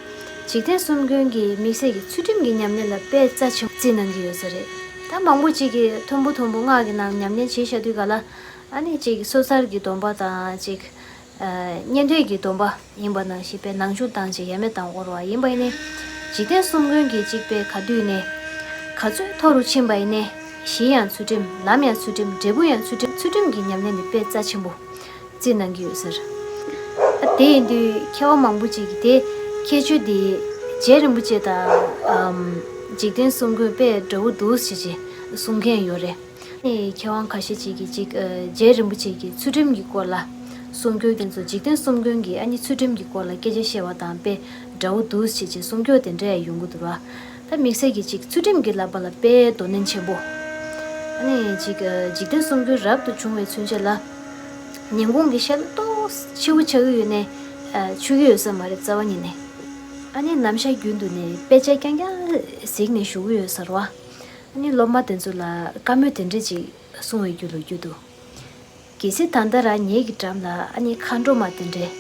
འཇིག་རྟེན་གསུམ་མགོན་གྱི་དམིགས་བསལ་གྱི་ཚུལ་ཁྲིམས་ཀྱི་ཉམས་ལེན་ལ་དཔེ་རྩ་ཆེན་པོ་བརྩི་གནང་གི་ཡོད་ས་རེད། ད་མང་པོ་ཅིག་གིས་མཐོན་པོ་མཐོན་པོ་སྔགས་ཀྱི་ནང་ཉམས་ལེན་བྱེད་བཞག་དུས་ག་ལ་ཨ་ནི་ཅིག་སོ་སོར་གྱི་སྡོམ་པ་དང་ཅིག་ཨ་ཉན་ཐོས་ཀྱི་སྡོམ་པ་ཡིན་པ་ནང་བཞིན་དཔེ་ནང་ཆུང་བཏང་བྱས་ཡ་མེད་བཏང་དགོས་རེད་བ། ཡིན་པ་ཡིན་ནའི་འཇིག་རྟེན་གསུམ་མགོན་གྱི་ཅིག་དཔེ་ག་དུས་ནས་ག་ཚོད་མཐོ་རུ་ཕྱིན་པ་ཡིན་ནའི་གཞི་ཡང་ཚུལ་ཁྲིམས། ལམ་ཡང་ཚུལ་ཁྲིམས། འབྲས་བུ་ཡང་ཚུལ་ཁྲིམས། ཚུལ་ཁྲིམས་ཀྱི་ཉམས་ལེན་ནི་དཔེ་རྩ་ཆེན་པོ་བརྩི་གནང་གི་ཡོད་ཟེར། ཨ་དེ་ཡིན་དུས་མཁས་པ་མང་པོ་ཅིག་གིས་དེ་ཁྱད་ཆོས་དེ་རྗེ་རིན་པོ་ཆེ་དང་ཨམ་འཇིག་རྟེན་གསུམ་མགོན་དཔེ་འདྲ་བོ་འདུག་ཞེས་ཅིག་གསུང་མཁན་ཡོད་རེད། ནས་མཁས་དབང་ཁ་ཤས་ཅིག་གིས་ཅིག་ཨ་རྗེ་རིན་པོ་ཆེ་གིས་ཚུལ་ཁྲིམས་ཀྱི་སྐོར་ལ་གསུང་རྒྱུ་དེ་ཚོ་འཇིག་རྟེན་གསུམ་མགོན་གྱིས་ཨ་ནི་ཚུལ་ཁྲིམས་ཀྱི་སྐོར་ལ་སྐད་ཆ་བཤད་པ་དང་དཔེ་འདྲ་བོ་འདུག་ཞེས་ཅིག་གསུང་རྒྱུ་དེ་འདྲ་ཡང་ཡོང་གི་འདུག་བ། ད་དམིགས་བསལ་གྱིས་ཅིག་ཚུལ་ཁྲིམས་ཀྱི་ལམ་པ་ལ་དཔེ་དོ་ནན་ཆེན་པོ། ཨ་ནི་ཅིག་ཨ་འཇིག་རྟེན་གསུམ་མགོན་རབ་ཏུ་བྱུང་བའི་ཚུན་ཆད་ལ་ཉིན་གུང་གི་ཤར་ལྷོ་ཏོག་ཙམ་འཕྱི་བོ་ཆགས་ཀྱི་ཡོད་ནའི་ཨ་འཕྱོག་གི་ཡོད་ས་མ་རེད་རྩ་བ་ཉིད་ནས། ཨ་ནི་ནམ་ཞག་རྒྱུན་དུ་ནས་དཔེ་ཆ་རྐྱང་རྐྱང་གཟིགས་ནས་བཞུགས་ཀྱི་ཡོད་ས་རེད་བ། ཨ་ནི་སློབ་མ་དེ་ཚོ་ལ་བཀའ་མོལ་དེ་འདྲས་ཅིག་གསུང་བའི་རྒྱུ་ལོ་རྒྱུས་འདུག་གལ་སྲིད་ད་ལྟ་རང་ཉིད་ཀྱི་འགྲམ་ལ་ཨ་ནི་མཁའ་འགྲོ་མ་དེ་འདྲས་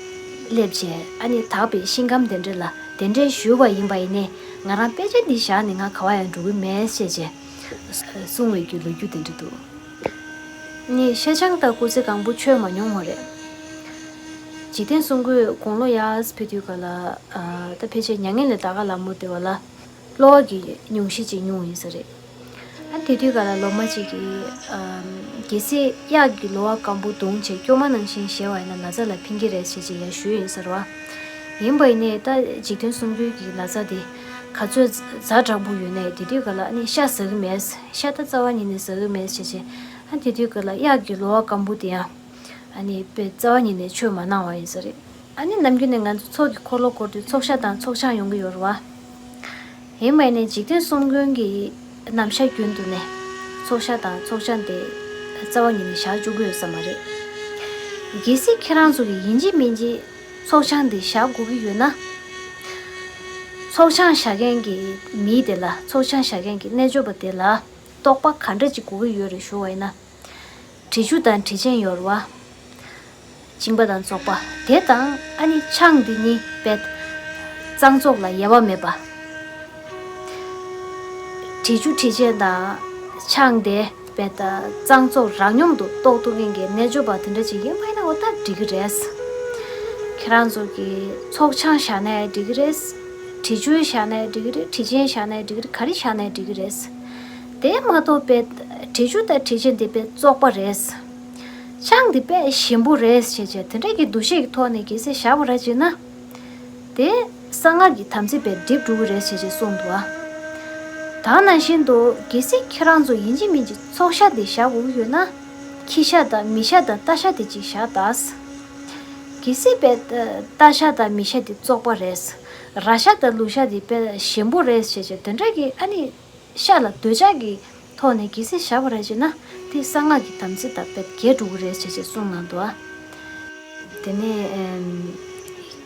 སླེབས་བྱས་ཨ་ནི་དག་པའི་ཤིང་སྒམ་དེ་འདྲས་ལ་དེ་འདྲས་བཞུགས་པ་ཡིན་པ་ཡིན་ནའི་ང་རང་དཔེ་ཆ་འདི་བཞག་ནས་ང་ག་བ་ཡང་འགྲོ་གི་མེད་ཅེས་བྱས་གསུང་བའི་རྒྱུ་ལོ་རྒྱུས་དེ་འདྲས་འདུག་ནི་ཤ་ཆང་དང་སྐུ་ཚེ་གང་པོ་མཆོད་མ་མྱོང་བ་རེད། འཇིག་རྟེན་གསུམ་མགོན་དགུང་ལོ་ཡར་ཕེབས་དུས་ག་ལ་ཨ་ད་ཕལ་ཆེར་མྱ་ངན་ལས་འདའ་ག་ལ་མོ་དེ་བ་ལ། གློ་བ་གི་སྙུང་གཞི་ཅིག་སྙུང་ཡིན་ས་རེད། ཨ་དེ་དུས་ག་ལ་སློབ་མ་ཅིག་གིས་ཨམ་གལ་སྲིད་གཡག་གི་གློ་བ་སྐམ་པོ་བརྡུངས་བྱས་སྐྱོ་མ་ནང་བཞིན་བཞེས་པ་ཡིན་ན་ན་ཚ་ལ་ཕན་གྱི་རེད་ཟེར་བྱས་ཡར་ཞུས་ཡིན་ས་རེད་བ། ཡིན་པ་ཡིན་ནའི་ད་འཇིག་རྟེན་གསུམ་མགོན་གྱི་ན་ཚ་དེ་ག་ཚོད་ཛ་དྲག་པོ་ཡོད་ནའི་དེ་དུས་ག་ལ་ཨ་ནི་ཤ་ཟ་གི་མེད། ཤ་ད་རྩ་བ་ཉིད་ནས་ཟ་གི་མེད་ཟེར་བྱས། ཨ་དེ་དུས་ག་ལ་གཡག་གི་གློ་བ་སྐམ་པོ་དེ་ཡང་། ཨ་ནི་དཔེ་རྩ་བ་ཉིད་ནས་མཆོད་མ་གནང་བ་ཡིན་ས་རེད། ཨ་ནི་ནམ་རྒྱུན་ནས་ང་ཚོ་ཚོགས་ཀྱི་འཁོར་ལོ་བསྐོར་དུས་ཚོགས་ཤ་དང་ཚོགས་ཆང་ཡོང་གི་ཡོད་རེད་བ། ཡིན་པ་ཡིན་ནའི་འཇིག་རྟེན་གསུམ་མགོན་གྱིས་ནམ་ཞག་རྒྱུན་དུ་ནས་ཚོགས་ཤ་དང་ཚོགས་ཆང་དེ་རྩ་བ་ཉིད་ནས་བཞག་བཅུག་གི་ཡོད་ས་མ་རེད། གལ་སྲིད་ཁྱེད་རང་ཚོ་གིས་ཡིན་གཅིག་མིན་གཅིག་ཚོགས་ཆང་འདི་བཞག་དགོས་ཀྱི་ཡོད་ན། ཚོགས་ཆང་བཞག་མཁན་གྱི་མི་དེ་ལ་ཚོགས་ཆང་བཞག་མཁན་གྱི་རྣལ་འབྱོར་པ་དེ་ལ་རྟོགས་པ་ག་འདྲ་ཅིག་དགོས་ཀྱི་ཡོད་རེད་ཞུ་བ་ཡིན་ན། དྲི་ཆུ་དང་དྲི་ཆེན་ཡོད་རེད་བ། སྦྱིན་པ་དང་བཙོག་པ་དེ་དང་ཨ་ནི་ཆང་འདི་གཉིས་དཔེ་གཙང་བཙོག་ལ་དབྱེ་བ་མེད་པ། དྲི་ཆུ་དྲི་ཆེན་དང་ཆང་དེ་དཔེ་གཙང་བཙོག་རང་སྙོམས་དུ་རྟོགས་ཐུབ་མཁན་གྱི་རྣལ་འབྱོར་པ་དེ་འདྲ་ཅིག་ཡིན་པ་ཡིན་ན་འོ་ད་འགྲིག་གི་རེད། ཁྱེད་རང་ཚོ་གིས་ཚོགས་ཆང་བཞག་ནའི་འགྲིག་གི་རེད། དྲི་ཆུ་བཞག་ནའི་འགྲིག་གི་རེད། དྲི་ཆེན་བཞག་ནའི་འགྲིག་གི་རེད། ག་རེ་བཞག་ནའི་འགྲིག་གི་རེད། དེ་མ་གཏོགས་པའི་དྲི་ཆུ་དང་དྲི་ཆེན་དེ་དཔེ་བཙོག་པ་རེད། ཆང་འདི་དཔེ་ཞིམ་པོ་རེད་ཞེས་བྱས་དེ་འདྲ་གི་འདུ་ཤེས་ཀྱི་ཐོག་ནས་གལ་སྲིད་བཞག་པ་ར་བྱས་ན། དེ་གསང་སྔགས་ཀྱི་དམ་ཚིག་དཔེ་འགྲིབ་འགྲོ་གི་རེད་ཞེས་བྱས་གསུངས་འདུག་ཨ། ད་ནང་བཞིན་དུ་གལ་སྲིད་ཁྱེད་རང་ཚོ་ཡིན་གཅིག་མིན་གཅིག་ཚོགས་ཤ་དེ་བཞག་དགོས་ཀྱི་ཡོད་ན། ཁྱི་ཤ་དང་མི་ཤ་དང་རྟ་ཤ་དེ་གཅིག་བཞག་དང་། གལ་སྲིད་པའི་རྟ་ཤ་དང་མི་ཤ་དེ་བཙོག་པ་རེད། ར་ཤ་དང་ལུག་ཤ་དེ་དཔེ་ཞིམ་པོ་རེད་ཞེས་བྱས་དེ་འདྲ་གི་ཨ་ནི། ཤ་ལ་འདོད་ཆགས་ཀྱི་ཐོག་ནས་གལ་སྲིད་བཞག་པ་རེད་ཅེ་ན། དེ་གསང་སྔགས་ཀྱི་དམ་ཚིག་དང་དཔེ་འགལ་འགྲོ་གི་རེད་ཅེས་ཅེས་གསུངས་གནང་འདུག་ཨ། དེ་ནས་ཨེམ།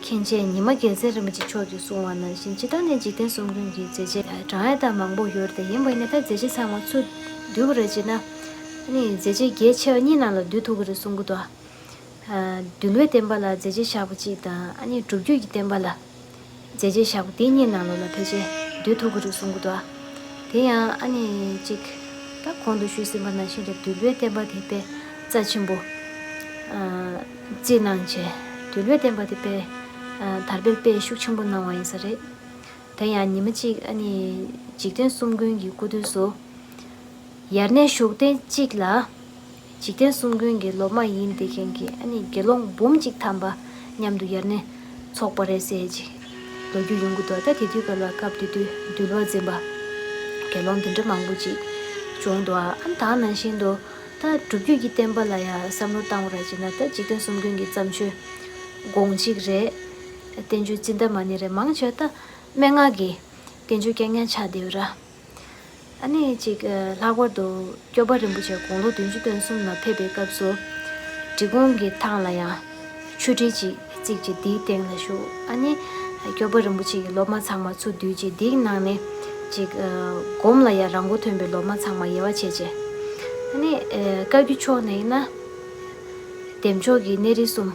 མཁན་ཆེན་ཉི་མ་རྒྱལ་མཚན་རིན་པོ་ཆེ་མཆོག་གིས་གསུངས་པ་ནང་བཞིན་སྤྱིར་བཏང་ནས་འཇིག་རྟེན་གསུམ་མགོན་གྱི་མཛད་རྗེས་བགྲང་ཡས་དང་མང་པོ་ཡོད་རེད་དེ། ཡིན་པ་ཡིན་ན་ད་མཛད་རྗེས་ཚང་མ་ཚུར་བསྡུས་པ་རེད་ཅེ་ན། ཨ་ནི་མཛད་རྗེས་གལ་ཆེ་བ་གཉིས་ནང་ལ་བསྡུ་ཐུབ་ཀྱི་རེད་གསུང་གི་འདུག་ཨ། འདུལ་བའི་བསྟན་པ་ལ་མཛད་རྗེས་བཞག་པ་གཅིག་དང་ཨ་ནི་སྒྲུབ་བརྒྱུད་ཀྱི་བསྟན་པ་ལ་མཛད་རྗེས་བཞག་པ་དེ་གཉིས་ནང་ལོགས་ལ་ཕལ་ཆེར་བསྡུ་ཐུབ་ཀྱི་རེད་གསུང་གི་འདུག་ཨ། དེ་ཡང་ཨ་ནི་གཅིག་ད་གོང་དུ་ཞུས་ཟིན་པ་ནང་བཞིན་རེད། འདུལ་བའི་བསྟན་པ་དེ་དཔེ་རྩ་ཆེན་པོ་རྩིས་གནང་བྱས། འདུལ་བའི་བསྟན་པ་དེ་དཔེ་དར་སྤེལ་དཔེ་ཤུགས་ཆེན་པོ་གནང་བ་ཡིན་ས་རེད། དེ་ཡང་ཉི་མ་གཅིག་ཨ་ནི་འཇིག་རྟེན་གསུམ་མགོན་གྱི་སྐུ་དུས་སུ། ཡར་ནས་བཞུགས་གདན་གཅིག་ལ། འཇིག་རྟེན་གསུམ་མགོན་གྱི་སློབ་མ་ཡིན་བསྡད་མཁན་གྱི་ཨ་ནི་དགེ་སློང་འབུམ་གཅིག་ཐམ་པ་མཉམ་དུ་ཡར་ནས་ཚོགས་པ་རེད་ཟེར་ཅིག་ལོ་རྒྱུས་ཡོང་གི་འདུག་ད་དེ་དུས་སྐབས་ལ་སྐབས་དེ་དུས་འདུལ་བ་འཛིན་པ་དགེ་སློང་དེ་འདྲ་མང་པོ་ཅིག་བྱུང་འདུག་ཨ་ནི་ད་ནང་བཞིན་དུ་ད་སྒྲུབ་བརྒྱུད་ཀྱི་བསྟན་པ་ལ་ཡང་བསམ་བློ་བཏང་བ་ར་བྱས་ན། ད་འཇིག་རྟེན་གསུམ་མགོན་གྱི་བརྩམས་ཆོས་དགོངས་གཅིག་རེད། བསྟན་བཅོས་ཙིནྟ་མ་ཎི་རེད། མང་ཆེ་བ་ད་སྨྲེ་སྔགས་ཀྱི་བསྟན་བཅོས་རྐྱང་རྐྱང་ཆགས་བསྡད་ཡོད་ར། ཨ་ནི་ཅིག་ལྷག་པར་དུ་སྐྱོབ་པ་རིན་པོ་ཆེ་དགུང་ལོ་བདུན་ཅུ་དོན་གསུམ་ལ་ཕེབས་པའི་སྐབས་སུ། འབྲི་གུང་གི་ཐང་ལ་ཡང་ཆོས་ཁྲི་ཅིག་བརྩིགས་ཅིག་དེའི་སྟེང་ལ་བཞུགས། ཨ་ནི་སྐྱོབ་པ་རིན་པོ་ཆེ་གི་སློབ་མ་ཚང་མ་ཚུར་བསྡུས་ཅིག་དེའི་ནང་ནས་ཅིག་སྒོམ་ལ་ཡང་རང་མགོ་ཐོན་པའི་སློབ་མ་ཚང་མ་དབྱེ་བ་ཕྱེ་བྱས། ཨ་ནི་བཀའ་བརྒྱུད་ཕྱོགས་ནས་ཡིན་ན། བདེ་མཆོག་གི་གནས་རིས་གསུམ།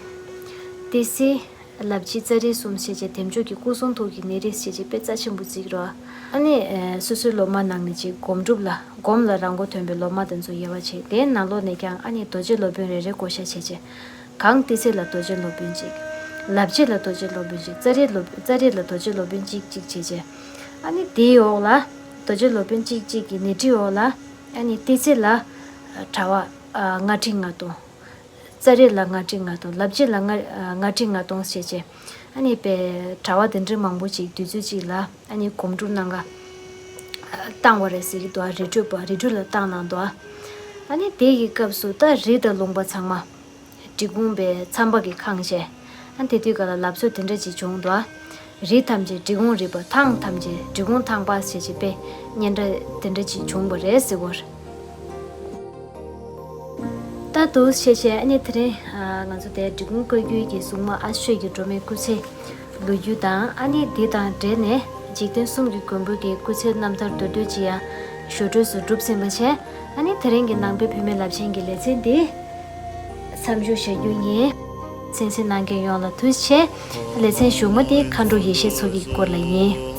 ཏི་སེ། ལབ་རྗེ་ཙཱ་རི་གསུམ་ཞེས་བྱས། བདེ་མཆོག་གི་སྐུ་གསུང་ཐུགས་ཀྱི་གནས་རིས་ཞེས་བྱས་དཔེ་རྩ་ཆེན་པོ་བརྩི་གི་རེད། ཨ་ནི་སོ་སོའི་སློབ་མ་ནང་ནས་ཅིག་སྒོམ་སྒྲུབ་ལ་སྒོམ་ལ་རང་མགོ་ཐོན་པའི་སློབ་མ་དེ་ཚོ་དབྱེ་བ་ཕྱེ། དེའི་ནང་ལོགས་ནས་ཀྱང་ཨ་ནི་རྡོ་རྗེ་སློབ་དཔོན་རེ་རེ་བགོ་བཤའ་བྱས་བྱས། གང་ཏི་སེ་ལ་རྡོ་རྗེ་སློབ་དཔོན་གཅིག་ལབ་རྗེ་ལ་རྡོ་རྗེ་སློབ་དཔོན་གཅིག་ཙཱ་རི་ལ་ཙཱ་རི་ལ་རྡོ་རྗེ་སློབ་དཔོན་གཅིག་གཅིག་བྱས་བྱས། ཨ་ནི་དེའི་འོག་ལ་རྡོ་རྗེ་སློབ་དཔོན་གཅིག་གཅིག་གི་ནི་དེའི་འོག་ལ་ཨ་ནི་ཏི་སེ་ལ་གྲྭ་པ་ལྔ་ཁྲི་ལྔ་སྟོང་། ཙཱ་རི་ལ་ལྔ་ཁྲི་ལྔ་སྟོང་། ལབ་རྗེ་ལ་ལྔ་ལྔ་ཁྲི་ལྔ་སྟོང་ཞེས་བྱས། ཨ་ནི་པའི་གྲྭ་པ་དེ་འདྲ་མང་པོ་ཅིག་དུས་ཚོད་ཅིག་ལ་ཨ་ནི་སྒོམ་སྒྲུབ་གནང་ག་བཏང་བ་རེད་ཟེར་གྱི་འདུག་ཨ། རི་ཁྲོད་པ་རི་ཁྲོད་ལ་བཏང་གནང་འདུག་ཨ། ཨ་ནི་དེ་གི་སྐབས་སུ་ད་རི་དང་ལུང་པ་ཚང་མ་འབྲི་གུང་པའི་མཚམས་པ་གི་ཁང་བྱས། ཨ་ནི་དེ་དུས་སྐབས་ལ་ལབ་སྲོལ་དེ་འདྲ་ཅིག་བྱུང་འདུག་ཨ། རི་ཐམས་ཅད་འབྲི་གུང་རི་པ། ཐང་ཐམས་ཅད་འབྲི་གུང་ཐང་པ་ཞེས་བྱས་པའི་སྙན་གྲགས་དེ་འདྲ་ཅིག་བྱུང་བ་རེད་ཟེར་བ་རེད། ད་དུ་ཞེས་བྱས་ཨ་ནི་དེ་རིང་ང་ཚོ་དེ་འབྲི་གུང་བཀའ་བརྒྱུད་ཀྱི་སྲུང་མ་ཨ་ཤོད་ཀྱི་སྒྲོལ་མའི་སྐུ་ཚེ་ལོ་རྒྱུས་དང་། ཨ་ནི་འདི་དང་འབྲེལ་ནས་འཇིག་རྟེན་གསུམ་གྱི་མགོན་པོ་གི་སྐུ་ཚེ་རྣམ་ཐར་མདོར་བསྡུས་ཅིག་ཡང་ཞོར་འཕྲོས་སུ་གྲུབ་ཟིན་པ་བྱས། ཨ་ནི་དེ་རིང་གི་ནང་པའི་བུད་མེད་རླབས་ཆེན་གྱི་ལེ་ཚན་འདི་མཚམས་འཇོག་བྱ་རྒྱུ་ཡིན། གསན་གཟིགས་གནང་མཁན་ཡོངས་ལ་ཐུགས་རྗེ་ཆེ། ལེ་ཚན་གཞུག་མ་དེ་མཁའ་འགྲོ་ཡེ་ཤེས་མཚོ་སྐྱིད་ཀྱི་སྐོར་ལ་ཡིན།